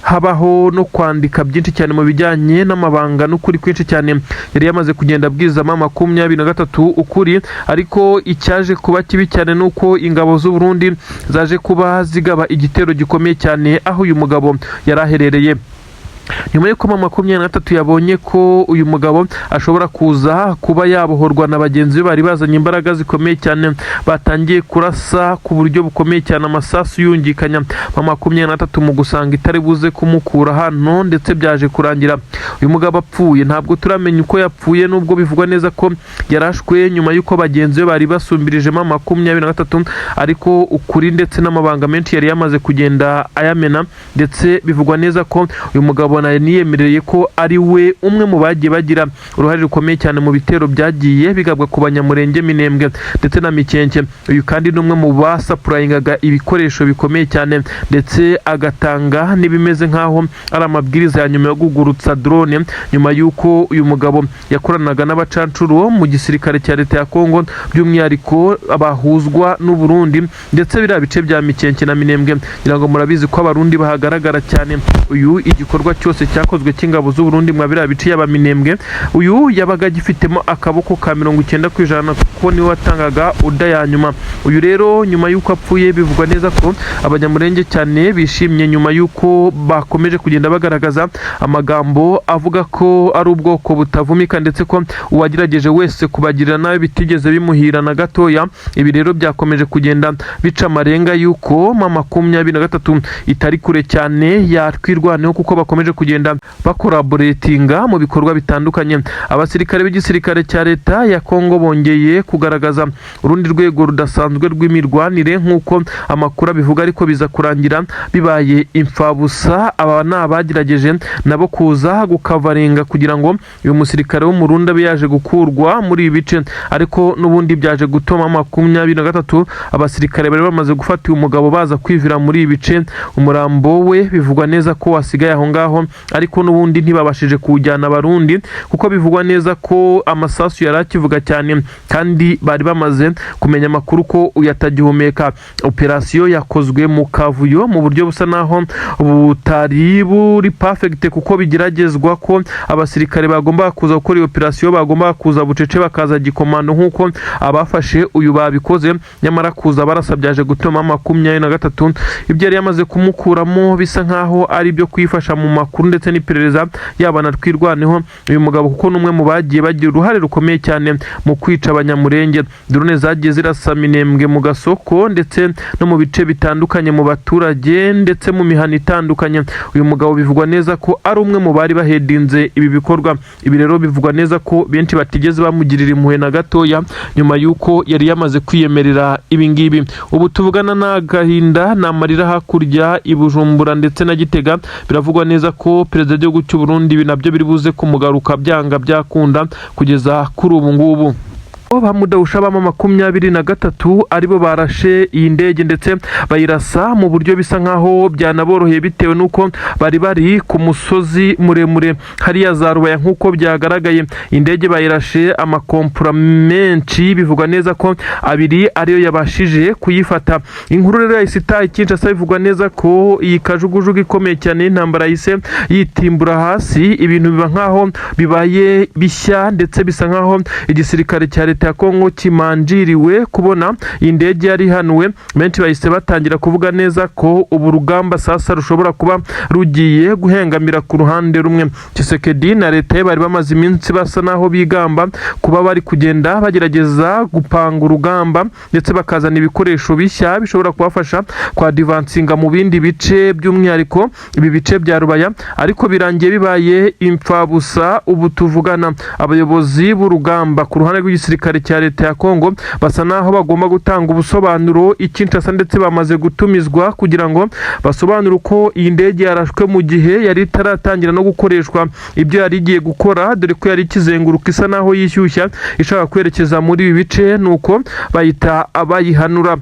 habaho no kwandika byinshi cyane mu bijyanye n'amabanga n'ukuri kwinshi cyane yari yamaze kugenda abwiza M23 ukuri. Ariko icyaje kuba kibi cyane ni uko ingabo z'u Burundi zaje kuba zigaba igitero gikomeye cyane aho uyu mugabo yari aherereye, nyuma y'uko M23 yabonye ko uyu mugabo ashobora kuza kuba yabohorwa na bagenzi be bari bazanye imbaraga zikomeye cyane, batangiye kurasa ku buryo bukomeye cyane amasasu yungikanya. M23 mu gusanga itari buze kumukura hano, ndetse byaje kurangira uyu mugabo apfuye. Ntabwo turamenya uko yapfuye, nubwo bivugwa neza ko yarashwe nyuma y'uko bagenzi be bari basumbirije M23, ariko ukuri ndetse n'amabanga menshi yari yamaze kugenda ayamena. Ndetse bivugwa neza ko uyu mugabo niyemereye ko ari we umwe mu bagiye bagira uruhare rukomeye cyane mu bitero byagiye bigabwa ku Banyamurenge, Minembwe ndetse na Mikenke. Uyu kandi ni umwe mu basupplyingaga ibikoresho bikomeye cyane, ndetse agatanga n'ibimeze nk'aho ari amabwiriza ya nyuma yo kugurutsa drone, nyuma y'uko uyu mugabo yakoranaga n'abacancuro mu gisirikare cya leta ya Kongo, by'umwihariko bahuzwa n'u Burundi, ndetse biriya bice bya Mikenke na Minembwe ngira ngo murabizi ko Abarundi bahagaragara cyane. Uyu igikorwa cyose cyakozwe cy'ingabo z'u Burundi mwa biriya bice yaba Minembwe, uyu yabaga agifitemo akaboko ka 90%, kuko niwe watangaga order ya nyuma. Uyu rero nyuma y'uko apfuye, bivugwa neza ko Abanyamurenge cyane bishimye, nyuma y'uko bakomeje kugenda bagaragaza amagambo avuga ko ari ubwoko butavumika, ndetse ko uwagerageje wese kubagirira nabi bitigeze bimuhira na gatoya. Ibi rero byakomeje kugenda bica amarenga y'uko M23 itari kure cyane yatwirwaneho, kuko bakomeje kugenda bacollaboratinga mu bikorwa bitandukanye. Abasirikare b'igisirikare cya leta ya Kongo bongeye kugaragaza urundi rwego rudasanzwe rw'imirwanire nk'uko amakuru abivuga, ariko biza kurangira bibaye imfabusa. Aba ni abagerageje nabo kuza gukavaringa kugira ngo uyu musirikare w'Umurundi abe yaje gukurwa muri ibi bice, ariko n'ubundi byaje gutuma 23 abasirikare bari bamaze gufata uyu mugabo baza kwivira muri ibi bice. Umurambo we bivugwa neza ko wasigaye aho ngaho. Ariko n'ubundi ntibabashije kuwujyana Abarundi, kuko bivugwa neza ko amasasu yari akivuga cyane kandi bari bamaze kumenya amakuru ko uyu atagihumeka. Operasiyo yakozwe mu kavuyo, mu buryo busa naho butari buri perfect, kuko bigeragezwa ko abasirikare bagomba kuza gukora iyo operasiyo bagomba kuza bucece, bakaza gikomando nk'uko abafashe uyu babikoze. Nyamara kuza barasa byaje gutuma 23 ibyo yari yamaze kumukuramo bisa nkaho ari ibyo kwifasha mu makuru ndetse n'iperereza, yaba na Twirwaneho. Uyu mugabo kuko ni umwe mu bagiye bagira uruhare rukomeye cyane mu kwica Abanyamurenge. Drone zagiye zirasa Minembwe mu gasoko ndetse no mu bice bitandukanye, mu baturage ndetse mu mihana itandukanye. Uyu mugabo bivugwa neza ko ari umwe mu bari bahedinze ibi bikorwa. Ibi rero bivugwa neza ko benshi batigeze bamugirira impuhwe na gatoya nyuma y'uko yari yamaze kwiyemerera ibi ngibi. Ubu tuvugana n'agahinda ni amarira hakurya i Bujumbura ndetse na Gitega. Biravugwa neza ko perezida w'igihugu cy'u Burundi ibi nabyo biri buze kumugaruka byanga byakunda. Kugeza kuri ubu ngubu, ba mudahusha bama 23 aribo barashe iyi ndege, ndetse bayirasa mu buryo bisa nkaho byanaboroheye bitewe n'uko bari bari ku musozi muremure hariya za Rubaya. Nk'uko byagaragaye, indege bayirashe amakompura menshi, bivugwa neza ko abiri ariyo yabashije kuyifata. Inkuru rero yahise itaha i Kinshasa. Bivugwa neza ko iyi kajugujugu ikomeye cyane y'intambara yahise yitimbura hasi, ibintu biba nkaho bibaye bishya, ndetse bisa nkaho igisirikare cya leta ya Kongo kimanjiriwe kubona iyi ndege yari ihanuwe. Benshi bahise batangira kuvuga neza ko ubu rugamba sasa rushobora kuba rugiye guhengamira ku ruhande rumwe. Tshisekedi na leta ye bari bamaze iminsi basa naho bigamba kuba bari kugenda bagerageza gupanga urugamba, ndetse bakazana ibikoresho bishya bishobora kubafasha kwadivansinga mu bindi bice, by'umwihariko ibi bice bya Rubaya, ariko birangiye bibaye imfabusa. Ubu tuvugana, abayobozi b'urugamba ku ruhande rw'igisirikare cya leta ya Kongo basa naho bagomba gutanga ubusobanuro i Kinshasa, ndetse bamaze gutumizwa kugira ngo basobanure uko iyi ndege yarashwe mu gihe yari itaratangira no gukoreshwa ibyo yari igiye gukora, dore ko yari ikizenguruka isa naho yishyushya ishaka kwerekeza muri ibi bice, nuko bahita abayihanura.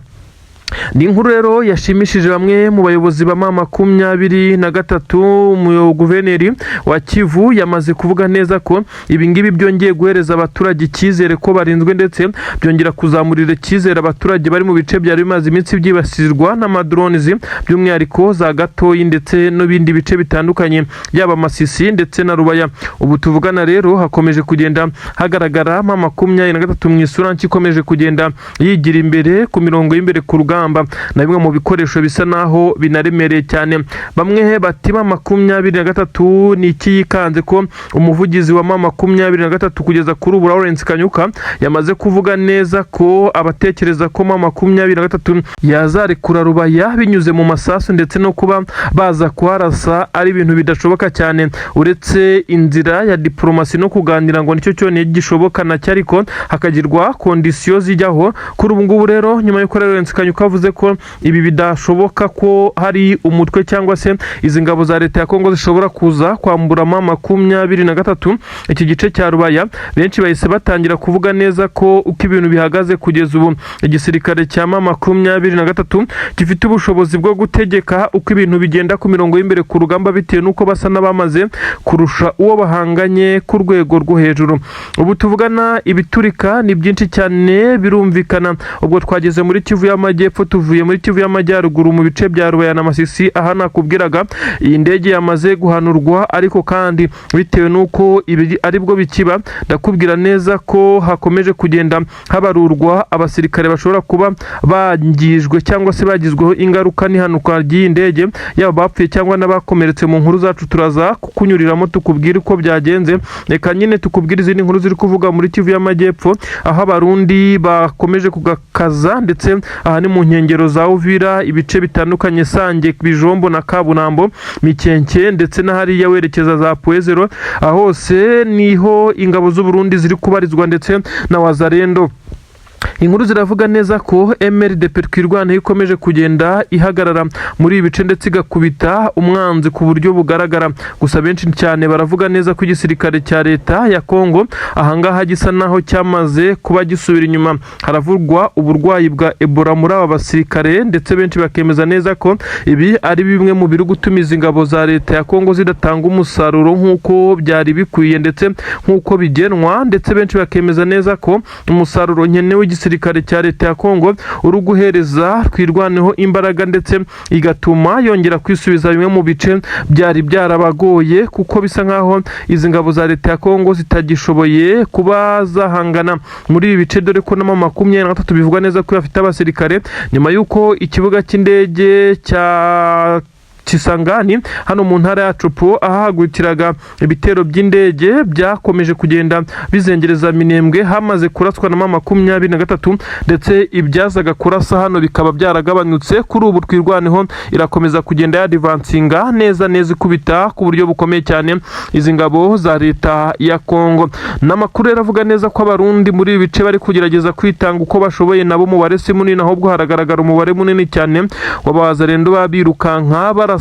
Ni inkuru rero yashimishije bamwe mu bayobozi ba 23. Guverineri wa Kivu yamaze kuvuga neza ko ibi ngibi byongeye guhereza abaturage icyizere ko barinzwe, ndetse byongera kuzamurira icyizere abaturage bari mu bice byari bimaze iminsi byibasirwa n'amadrones, by'umwihariko za Gatoyi ndetse n'ibindi bice bitandukanye, yaba Masisi ndetse na Rubaya. Ubu tuvugana rero hakomeje kugenda hagaragara 23 mu isura nshya ikomeje kugenda yigira imbere ku mirongo y'imbere ku rugamba, na bimwe mu bikoresho bisa naho binaremereye cyane. Bamwe bati 23 ni iki yikanze, ko umuvugizi wa 23 kugeza kuri ubu, Lawrence Kanyuka, yamaze kuvuga neza ko abatekereza ko 23 yazarekura Rubaya binyuze mu masasu ndetse no kuba baza kuharasa ari ibintu bidashoboka cyane, uretse inzira ya diporomasi no kuganira, ngo nicyo cyonyine gishoboka nacyo, ariko hakagirwa conditions zijyaho. Kuri ubu ngubu rero, nyuma y'uko Lawrence Kanyuka avuze ko ibi bidashoboka, ko hari umutwe cyangwa se izi ngabo za leta ya Kongo zishobora kuza kwambura 23 iki gice cya Rubaya, benshi bahise batangira kuvuga neza ko uko ibintu bihagaze kugeza ubu, igisirikare cya 23 gifite ubushobozi bwo gutegeka uko ibintu bigenda ku mirongo y'imbere ku rugamba, bitewe n'uko basa n'abamaze kurusha uwo bahanganye ku rwego rwo hejuru. Ubu tuvugana ibiturika ni byinshi cyane, birumvikana. Ubwo twageze muri Kivu y'Amajyepfo, tuvuye muri Kivu y'Amajyaruguru mu bice bya Rubaya na Masisi, aha nakubwiraga iyi ndege yamaze guhanurwa. Ariko kandi bitewe n'uko ibi aribwo bikiba, ndakubwira neza ko hakomeje kugenda habarurwa abasirikare bashobora kuba bangijwe cyangwa se bagizweho ingaruka n'ihanuka ry'iyi ndege, yaba bapfuye cyangwa n'abakomeretse. Mu nkuru zacu turaza kukunyuriramo tukubwire uko byagenze. Reka nyine tukubwire izindi nkuru ziri kuvuga muri Kivu y'Amajyepfo, aho Abarundi bakomeje kugakaza, ndetse aha ni mu nkengero za Uvira, ibice bitandukanye, Sange, Bijombo na Kabunambo, Mikenke, ndetse na hariya werekeza za Pwezero. Aho hose niho ingabo z'u Burundi ziri kubarizwa ndetse na Wazalendo. Inkuru ziravuga neza ko MRDP Twirwaneho ikomeje kugenda ihagarara muri ibi bice ndetse igakubita umwanzi ku buryo bugaragara. Gusa benshi cyane baravuga neza ko igisirikare cya leta ya Kongo ahangaha gisa naho cyamaze kuba gisubira inyuma. Haravurwa uburwayi bwa Ebola muri aba basirikare, ndetse benshi bakemeza neza ko ibi ari bimwe mu biri gutuma izi ngabo za leta ya Kongo zidatanga umusaruro nk'uko byari bikwiye ndetse nk'uko bigenwa. Ndetse benshi bakemeza neza ko umusaruro nkenewe w'igisirikare cya leta ya Kongo uri guhereza Twirwaneho imbaraga, ndetse igatuma yongera kwisubiza bimwe mu bice byari byarabagoye, kuko bisa nkaho izi ngabo za leta ya Kongo zitagishoboye kuba zahangana muri ibi bice, dore ko na M23 bivugwa neza ko bafite abasirikare nyuma y'uko ikibuga cy'indege cya Kisangani hano mu ntara ya Tshopo, ahahagurukiraga ibitero by'indege byakomeje kugenda bizengereza Minembwe, hamaze kuraswa na M23, ndetse ibyazaga kurasa hano bikaba byaragabanutse. Kuri ubu Twirwaneho irakomeza kugenda yadvancinga neza neza, ikubita ku buryo bukomeye cyane izi ngabo za leta ya Kongo. N'amakuru rero avuga neza ko Abarundi muri ibi bice bari kugerageza kwitanga uko bashoboye, nabo umubare si munini, ahubwo haragaragara umubare munini cyane w'abazarendo babirukanka barasa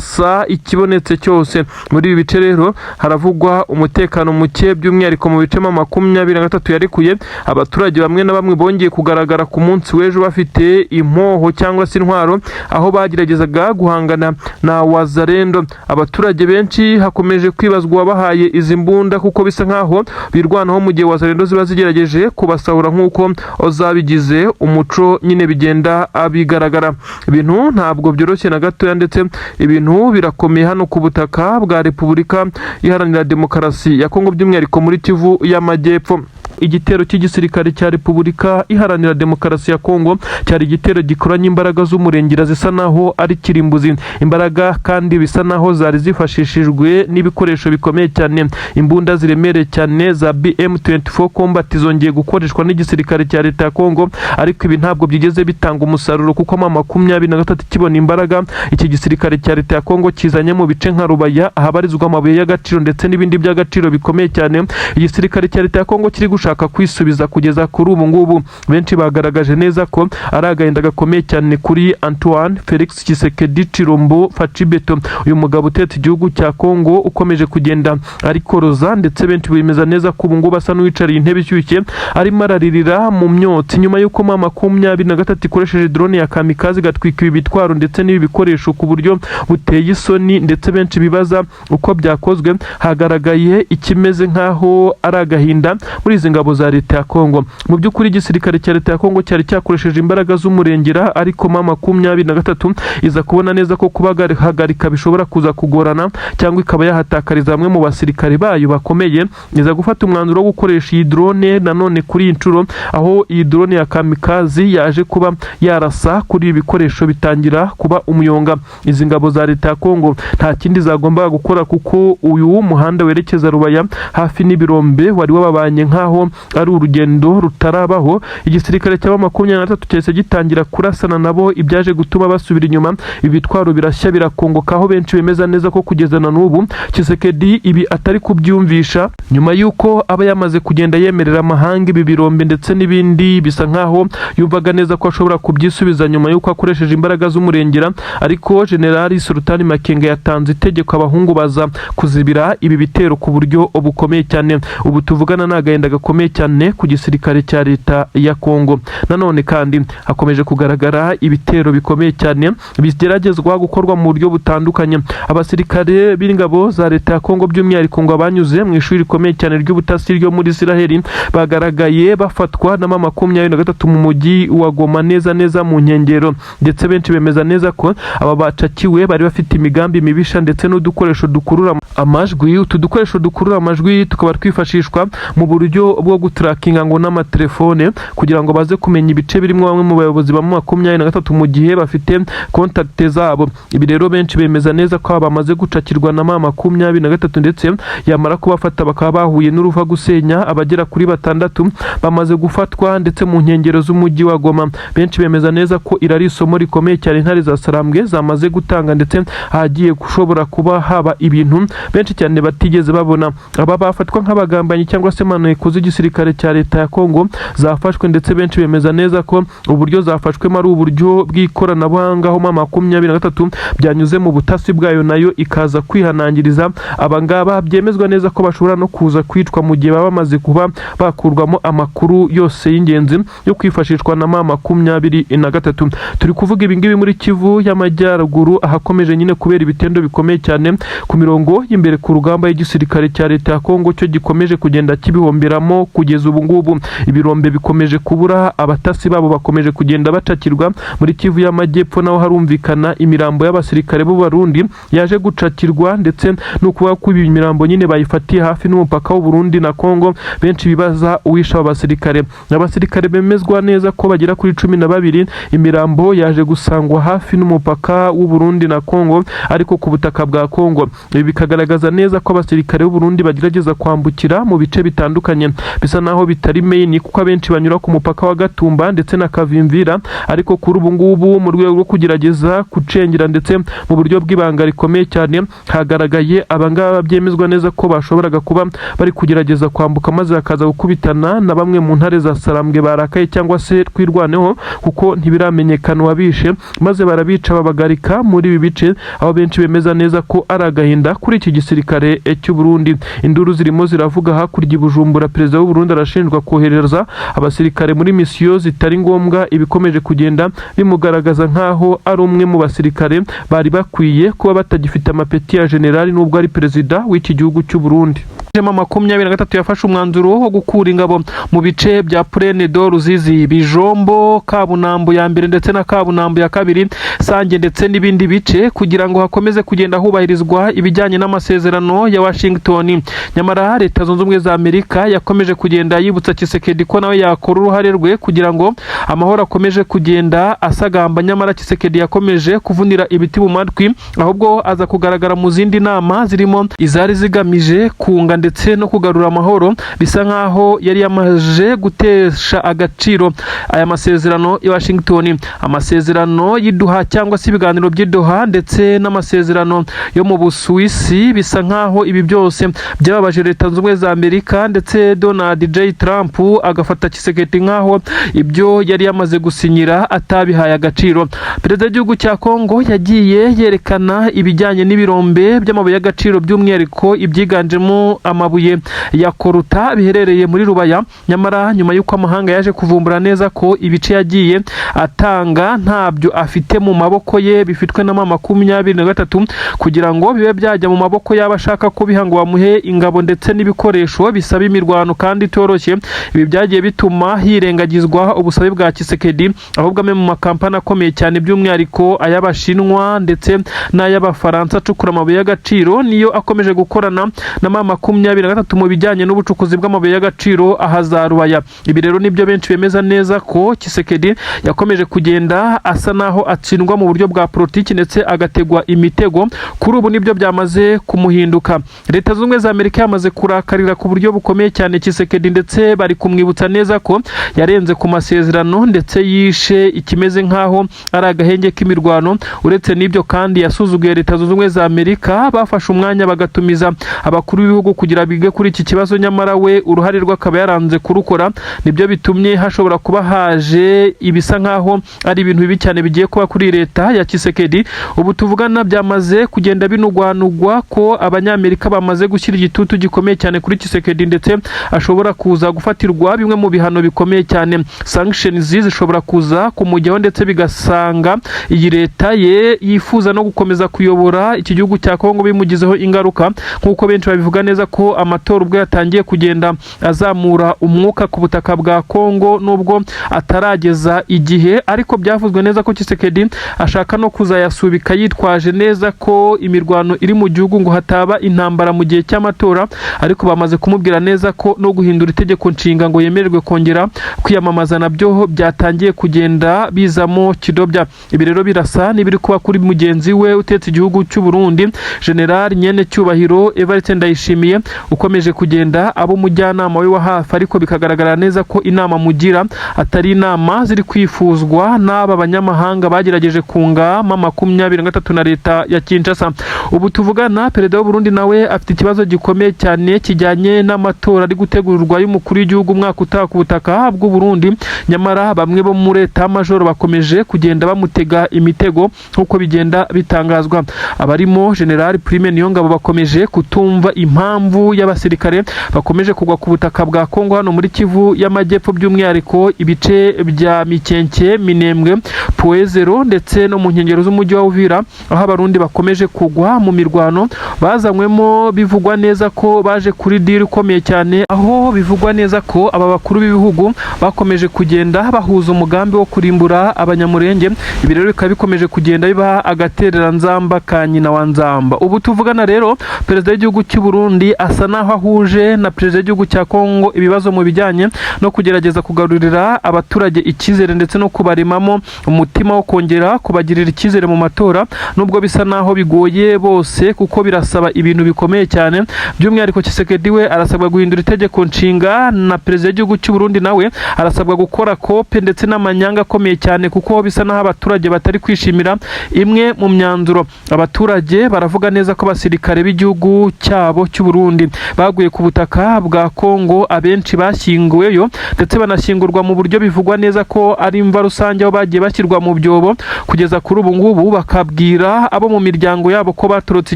ikibonetse cyose. Muri ibi bice rero haravugwa umutekano muke, by'umwihariko mu bice M23 yarekuye. Abaturage bamwe na bamwe bongeye kugaragara ku munsi w'ejo bafite impoho cyangwa se intwaro, aho bageragezaga guhangana na Wazarendo. Abaturage benshi hakomeje kwibazwa uwabahaye izi mbunda, kuko bisa nkaho birwanaho mu gihe Wazarendo ziba zigerageje kubasahura, nk'uko zabigize umuco nyine bigenda bigaragara. Ibintu ntabwo byoroshye na gatoya, ndetse ibintu birakomeye hano ku butaka bwa Repubulika Iharanira Demokarasi ya Kongo, by'umwihariko muri Kivu y'Amajyepfo. Igitero cy'igisirikare cya Repubulika Iharanira Demokarasi ya Kongo cyari igitero gikoranye imbaraga z'umurengera, zisa naho ari kirimbuzi imbaraga, kandi bisa naho zari zifashishijwe n'ibikoresho bikomeye cyane. Imbunda ziremereye cyane za BM24 Combat zongeye gukoreshwa n'igisirikare cya leta ya Kongo, ariko ibi ntabwo byigeze bitanga umusaruro, kuko M23 kibona imbaraga iki gisirikare cya leta ya Kongo kizanye mu bice nka Rubaya, ahabarizwa amabuye y'agaciro ndetse n'ibindi by'agaciro bikomeye cyane, igisirikare cya leta ya Kongo kiri gushaka kwisubiza kugeza kuri ubu ngubu. Benshi bagaragaje neza ko ari agahinda gakomeye cyane kuri Antoine Felix Tshisekedi Tshilombo Fatshi Béton, uyu mugabo utetse igihugu cya Kongo ukomeje kugenda arikoroza, ndetse benshi bemeza neza ko ubu ngubu asa n'uwicariye intebe ishyushye, arimo araririra mu myotsi nyuma y'uko M23 ikoresheje drone ya kamikaze igatwika ibi bitwaro ndetse n'ibi bikoresho ku buryo buteye isoni, ndetse benshi bibaza uko byakozwe. Hagaragaye ikimeze nk'aho ari agahinda muri izi ngabo za leta ya Kongo. Mu by'ukuri igisirikare cya leta ya Kongo cyari cyakoresheje imbaraga z'umurengera, ariko M23 iza kubona neza ko kubahagarika bishobora kuza kugorana cyangwa ikaba yahatakariza bamwe mu basirikare bayo bakomeye, iza gufata umwanzuro wo gukoresha iyi drone nanone kuri iyi nshuro, aho iyi drone ya kamikaze yaje kuba yarasa kuri ibi bikoresho bitangira kuba umuyonga. Izi ngabo za leta ya Kongo nta kindi zagombaga gukora, kuko uyu muhanda werekeza Rubaya hafi n'ibirombe wari wababanye nk'aho ari urugendo rutarabaho. Igisirikare cya M23 cyahise gitangira kurasana nabo, ibyaje gutuma basubira inyuma, ibitwaro birashya birakongoka, aho benshi bemeza neza ko kugeza na n'ubu Tshisekedi ibi atari kubyumvisha, nyuma y'uko aba yamaze kugenda yemerera amahanga ibi birombe ndetse n'ibindi, bisa nkaho yumvaga neza ko ashobora kubyisubiza nyuma y'uko akoresheje imbaraga z'umurengera. Ariko Generali Sultani Makenga yatanze itegeko, abahungu baza kuzibira ibi bitero ku buryo bukomeye cyane. Ubu tuvugana ni agahinda gakomeye cyane ku gisirikare cya leta ya Kongo. Nanone kandi hakomeje kugaragara ibitero bikomeye cyane bigeragezwa gukorwa mu buryo butandukanye. Abasirikare b'ingabo za leta ya Kongo, by'umwihariko ngo abanyuze mu ishuri rikomeye cyane ry'ubutasi ryo muri Isiraheli, bagaragaye bafatwa na M23 mu mujyi wa Goma, neza neza mu nkengero, ndetse benshi bemeza neza ko aba bacakiwe bari bafite imigambi mibisha ndetse n'udukoresho dukurura amajwi. Utu dukoresho dukurura amajwi tukaba twifashishwa mu buryo bwo gutrackinga ngo n'amatelefone, kugira ngo baze kumenya ibice birimo bamwe mu bayobozi ba M23 mu gihe bafite contact zabo. Ibi rero benshi bemeza neza ko aba bamaze gucakirwa na M23, ndetse yamara kubafata bakaba bahuye n'uruva gusenya. Abagera kuri batandatu bamaze gufatwa ndetse mu nkengero z'umujyi wa Goma. Benshi bemeza neza ko iri ari isomo rikomeye cyane intare za Sarambwe zamaze gutanga, ndetse hagiye gushobora kuba haba ibintu benshi cyane batigeze babona. Aba bafatwa nk'abagambanyi cyangwa se maneko z'igisirikare. w'igisirikare cya leta ya Kongo zafashwe, ndetse benshi bemeza neza ko uburyo zafashwemo ari uburyo bw'ikoranabuhanga, aho M23 byanyuze mu butasi bwayo, nayo ikaza kwihanangiriza abangaba. Byemezwa neza ko bashobora no kuza kwicwa mu gihe baba bamaze kuba bakurwamo amakuru yose y'ingenzi yo kwifashishwa na M23. Turi kuvuga ibingibi muri Kivu y'Amajyaruguru, ahakomeje nyine kubera ibitendo bikomeye cyane ku mirongo y'imbere ku rugamba y'igisirikare cya leta ya Kongo, cyo gikomeje kugenda kibihomberamo kugeza ubu ngubu. Ibirombe bikomeje kubura, abatasi babo bakomeje kugenda bacakirwa. Muri Kivu y'Amajyepfo naho harumvikana imirambo y'abasirikare b'Abarundi yaje gucakirwa, ndetse no kuvuga ko ibi mirambo nyine bayifatiye hafi n'umupaka w'u Burundi na Kongo. Benshi bibaza uwishe aba basirikare. Abasirikare bemezwa neza ko bagera kuri 12, imirambo yaje gusangwa hafi n'umupaka w'u Burundi na Kongo, ariko ku butaka bwa Kongo. Ibi bikagaragaza neza ko abasirikare b'u Burundi bagerageza kwambukira mu bice bitandukanye bisa naho bitari main, kuko abenshi banyura ku mupaka wa Gatumba ndetse na Kavimvira. Ariko kuri ubu ngubu, mu rwego rwo kugerageza gucengera ndetse mu buryo bw'ibanga rikomeye cyane, hagaragaye abangaba byemezwa neza ko bashoboraga kuba bari kugerageza kwambuka, maze bakaza gukubitana na bamwe mu ntare za Sarambwe barakaye cyangwa se Twirwaneho, kuko ntibiramenyekana uwabishe, maze barabica babagarika muri ibi bice, aho benshi bemeza neza ko ari agahinda kuri iki gisirikare cy'u Burundi. Induru zirimo ziravuga hakurya i Bujumbura. Perezida w'u Burundi arashinjwa kohereza abasirikare muri misiyo zitari ngombwa, ibikomeje kugenda bimugaragaza nk'aho ari umwe mu basirikare bari bakwiye kuba batagifite amapeti ya generali, nubwo ari perezida w'iki gihugu cy'u Burundi. M23 yafashe umwanzuro wo gukura ingabo mu bice bya Plaine de Ruzizi, Bijombo, Kabunambo ya mbere ndetse na Kabunambo ya kabiri, Sange ndetse n'ibindi bice, kugira ngo hakomeze kugenda hubahirizwa ibijyanye n'amasezerano ya Washington. Nyamara Leta Zunze Ubumwe za Amerika yakomeje kugenda yibutsa Tshisekedi ko nawe yakora uruhare rwe kugira ngo amahoro akomeje kugenda asagamba. Nyamara Tshisekedi yakomeje kuvunira ibiti mu matwi, ahubwo aza kugaragara mu zindi nama zirimo izari zigamije kunga ndetse no kugarura amahoro, bisa nkaho yari yamaze gutesha agaciro aya masezerano i Washington, amasezerano y'i Doha cyangwa se ibiganiro by'i Doha ndetse n'amasezerano yo mu Busuwisi. Bisa nkaho ibi byose byababaje Leta Zunze Ubumwe za Amerika, ndetse Donald J Trump agafata Tshisekedi nkaho ibyo yari yamaze gusinyira atabihaye agaciro. Perezida w'igihugu cya Kongo yagiye yerekana ibijyanye n'ibirombe by'amabuye y'agaciro, by'umwihariko ibyiganjemo amabuye ya coltan biherereye muri Rubaya. Nyamara nyuma y'uko amahanga yaje kuvumbura neza ko ibice yagiye atanga ntabyo afite mu maboko ye, bifitwe na M23, kugira ngo bibe byajya mu maboko y'aba ashaka kubiha ngo bamuhe ingabo ndetse n'ibikoresho bisaba imirwano kandi itoroshye, ibi byagiye bituma hirengagizwa ubusabe bwa Tshisekedi. Ahubwo amwe mu makampani akomeye cyane, by'umwihariko ay'Abashinwa ndetse n'ay'Abafaransa acukura amabuye y'agaciro, niyo akomeje gukorana na M23 mu bijyanye n'ubucukuzi bw'amabuye y'agaciro aha za Rubaya. Ibi rero nibyo benshi bemeza neza ko Tshisekedi yakomeje kugenda asa naho atsindwa mu buryo bwa politiki ndetse agategwa imitego. Kuri ubu nibyo byamaze kumuhinduka. Leta Zunze Ubumwe za Amerika yamaze kurakarira ku buryo bukomeye cyane Tshisekedi, ndetse bari kumwibutsa neza ko yarenze ku masezerano ndetse yishe ikimeze nk'aho ari agahenge k'imirwano. Uretse n'ibyo kandi, yasuzuguye Leta Zunze Ubumwe za Amerika bafashe umwanya bagatumiza abakuru b'ibihugu kugira bige kuri iki kibazo, nyamara we uruhare rwe akaba yaranze kurukora. Nibyo bitumye hashobora kuba haje ibisa nk'aho ari ibintu bibi cyane bigiye kuba kuri leta ya Tshisekedi. Ubu tuvugana byamaze kugenda binugwanugwa ko Abanyamerika bamaze gushyira igitutu gikomeye cyane kuri Tshisekedi, ndetse ashobora kuza gufatirwa bimwe mu bihano bikomeye cyane. Sanctions zishobora kuza kumujyaho, ndetse bigasanga iyi leta ye yifuza no gukomeza kuyobora iki gihugu cya Kongo bimugizeho ingaruka, nk'uko benshi babivuga neza ko amatora ubwo yatangiye kugenda azamura umwuka ku butaka bwa Kongo, nubwo atarageza igihe, ariko byavuzwe neza ko Tshisekedi ashaka no kuzayasubika, yitwaje neza ko imirwano iri mu gihugu, ngo hataba intambara mu gihe cy'amatora. Ariko bamaze kumubwira neza ko no guhindura itegeko nshinga ngo yemererwe kongera kwiyamamaza nabyo byatangiye kugenda bizamo kidobya. Ibi rero birasa n'ibiri kuba kuri mugenzi we utetse igihugu cy'u Burundi, General Nyene Cyubahiro Evariste Ndayishimiye. ukomeje kugenda aba umujyanama we wa hafi, ariko bikagaragara neza ko inama mugira atari inama ziri kwifuzwa n'aba banyamahanga bagerageje kunga M23 na leta ya Kinshasa. Ubu tuvugana, perezida w'u Burundi nawe afite ikibazo gikomeye cyane kijyanye n'amatora ari gutegurwa y'umukuru w'igihugu umwaka utaha ku butaka bw'u Burundi. Nyamara bamwe bo muri leta majoro bakomeje kugenda bamutega imitego, nk'uko bigenda bitangazwa. Abarimo General Prime Niyongabo bakomeje kutumva impamvu y'abasirikare bakomeje kugwa ku butaka bwa Kongo hano muri Kivu y'Amajyepfo, by'umwihariko ibice bya Mikenke, Minembwe, Poezero ndetse no mu nkengero z'umujyi wa Uvira, aho Abarundi bakomeje kugwa mu mirwano bazanywemo. Bivugwa neza ko baje kuri deal ikomeye cyane, aho bivugwa neza ko aba bakuru b'ibihugu bakomeje kugenda bahuza umugambi wo kurimbura Abanyamurenge. Ibi rero bikaba bikomeje kugenda biba agatereranzamba ka nyina wa Nzamba. Ubu tuvugana rero, perezida w'igihugu cy'u Burundi asa naho ahuje na perezida w'igihugu cya Kongo ibibazo mu bijyanye no kugerageza kugarurira abaturage icyizere ndetse no kubaremamo umutima wo kongera kubagirira icyizere mu matora, nubwo bisa naho bigoye bose kuko birasaba ibintu bikomeye cyane. By'umwihariko Tshisekedi we arasabwa guhindura itegeko nshinga, na perezida w'igihugu cy'u Burundi nawe arasabwa gukora kope ndetse n'amanyanga akomeye cyane, kuko bisa naho abaturage batari kwishimira imwe mu myanzuro. Abaturage baravuga neza ko abasirikare b'igihugu cyabo cy'u Burundi baguye ku butaka bwa Kongo, abenshi bashyinguweyo ndetse banashyingurwa mu buryo bivugwa neza ko ari imva rusange, aho bagiye bashyirwa mu byobo kugeza kuri ubu ngubu bakabwira abo mu miryango yabo ko batorotse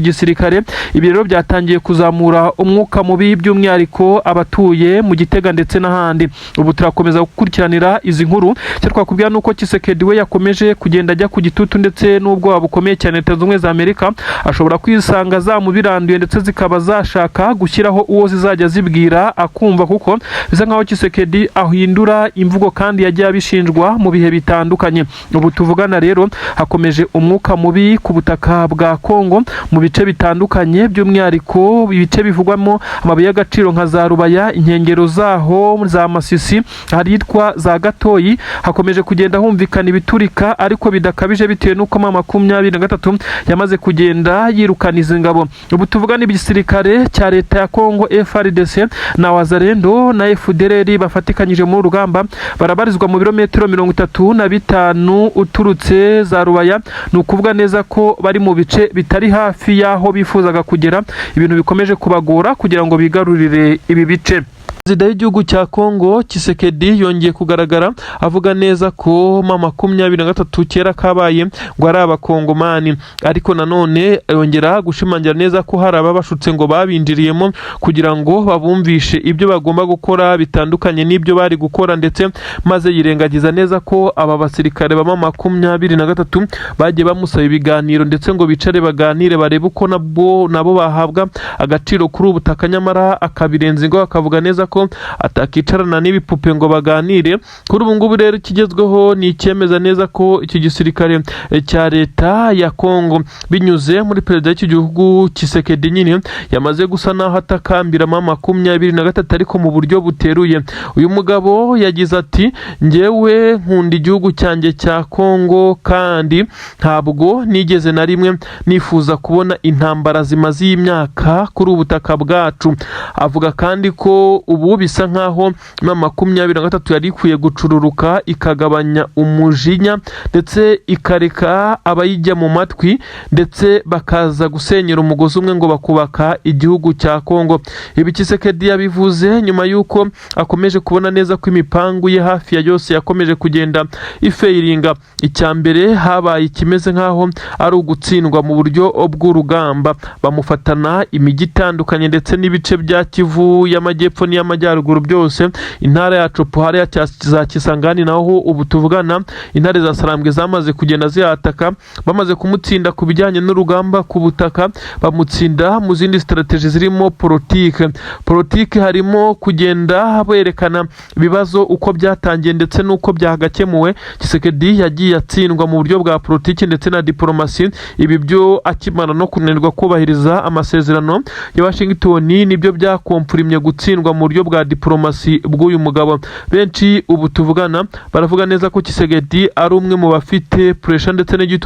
igisirikare. Ibi rero byatangiye kuzamura umwuka mubi, by'umwihariko abatuye mu Gitega ndetse n'ahandi. Ubu turakomeza gukurikiranira izi nkuru. Icyo twakubwira ni uko Tshisekedi we yakomeje kugenda ajya ku gitutu ndetse n'ubwoba bukomeye cyane. Leta Zunze Ubumwe za Amerika ashobora kwisanga zamubiranduye ndetse zikaba zashaka gushyiraho uwo zizajya zibwira akumva, kuko bisa nkaho Tshisekedi ahindura imvugo kandi yagiye abishinjwa mu bihe bitandukanye. Ubu tuvugana rero, hakomeje umwuka mubi ku butaka bwa Kongo mu bice bitandukanye, by'umwihariko ibice bivugwamo amabuye y'agaciro nka za Rubaya, inkengero zaho za Masisi, ahitwa za Gatoyi. Hakomeje kugenda humvikana ibiturika ariko bidakabije, bitewe n'uko M23 yamaze kugenda yirukana izi ngabo. Ubu tuvugana, igisirikare cya leta ya Kongo FARDC na Wazalendo na FDLR bafatikanyije muri rugamba barabarizwa mu birometero 35 uturutse za Rubaya. Ni ukuvuga neza ko bari mu bice bitari hafi y'aho bifuzaga kugera, ibintu bikomeje kubagora kugira ngo bigarurire ibi bice. Perezida w'igihugu cya Kongo Tshisekedi yongeye kugaragara avuga neza ko M23 kera kabaye ngo ari Abakongomani, ariko nanone yongera gushimangira neza ko hari ababashutse ngo babinjiriyemo kugira ngo babumvishe ibyo bagomba gukora bitandukanye n'ibyo bari gukora, ndetse maze yirengagiza neza ko aba basirikare ba M23 bagiye bamusaba ibiganiro ndetse ngo bicare baganire barebe uko nabo nabo bahabwa agaciro kuri ubu butaka, nyamara akabirenza ingo akavuga neza ko atakicarana n'ibipupe ngo baganire. Kuri ubu ngubu rero, ikigezweho ni icyemeza neza ko iki gisirikare cya leta ya Kongo, binyuze muri perezida w'iki gihugu Tshisekedi nyine, yamaze gusa naho atakambira M23, ariko mu buryo buteruye. Uyu mugabo yagize ati: "Njyewe nkunda igihugu cyanjye cya Kongo, kandi ntabwo nigeze na rimwe nifuza kubona intambara zimaze iyi myaka kuri ubu butaka bwacu." Avuga kandi ko ubu bisa nkaho M23 yari ikwiye gucururuka, ikagabanya umujinya ndetse ikareka abayijya mu matwi, ndetse bakaza gusenyera umugozi umwe ngo bakubaka igihugu cya Kongo. Ibi Tshisekedi yabivuze nyuma y'uko akomeje kubona neza ko imipangu ye hafi ya yose yakomeje kugenda ifailinga. Icya mbere, habaye ikimeze nk'aho ari ugutsindwa mu buryo bw'urugamba, bamufatana imijyi itandukanye ndetse n'ibice bya Kivu y'Amajyepfo n'iy'Amajyaruguru byose, intara ya Tshopo hariya za Kisangani, naho ubu tuvugana intare za Sarambwe zamaze kugenda zihataka. Bamaze kumutsinda ku bijyanye n'urugamba ku butaka, bamutsinda mu zindi strategy zirimo politike. Politike harimo kugenda berekana ibibazo uko byatangiye ndetse n'uko byagakemuwe. Tshisekedi yagiye atsindwa mu buryo bwa politiki ndetse na diporomasi. Ibi byo akimara no kunanirwa kubahiriza amasezerano ya Washington, nibyo byakomfurimye gutsindwa mu buryo bwa diporomasi bw'uyu mugabo. Benshi ubu tuvugana baravuga neza ko Tshisekedi ari umwe mu bafite pressure ndetse n'igitutu.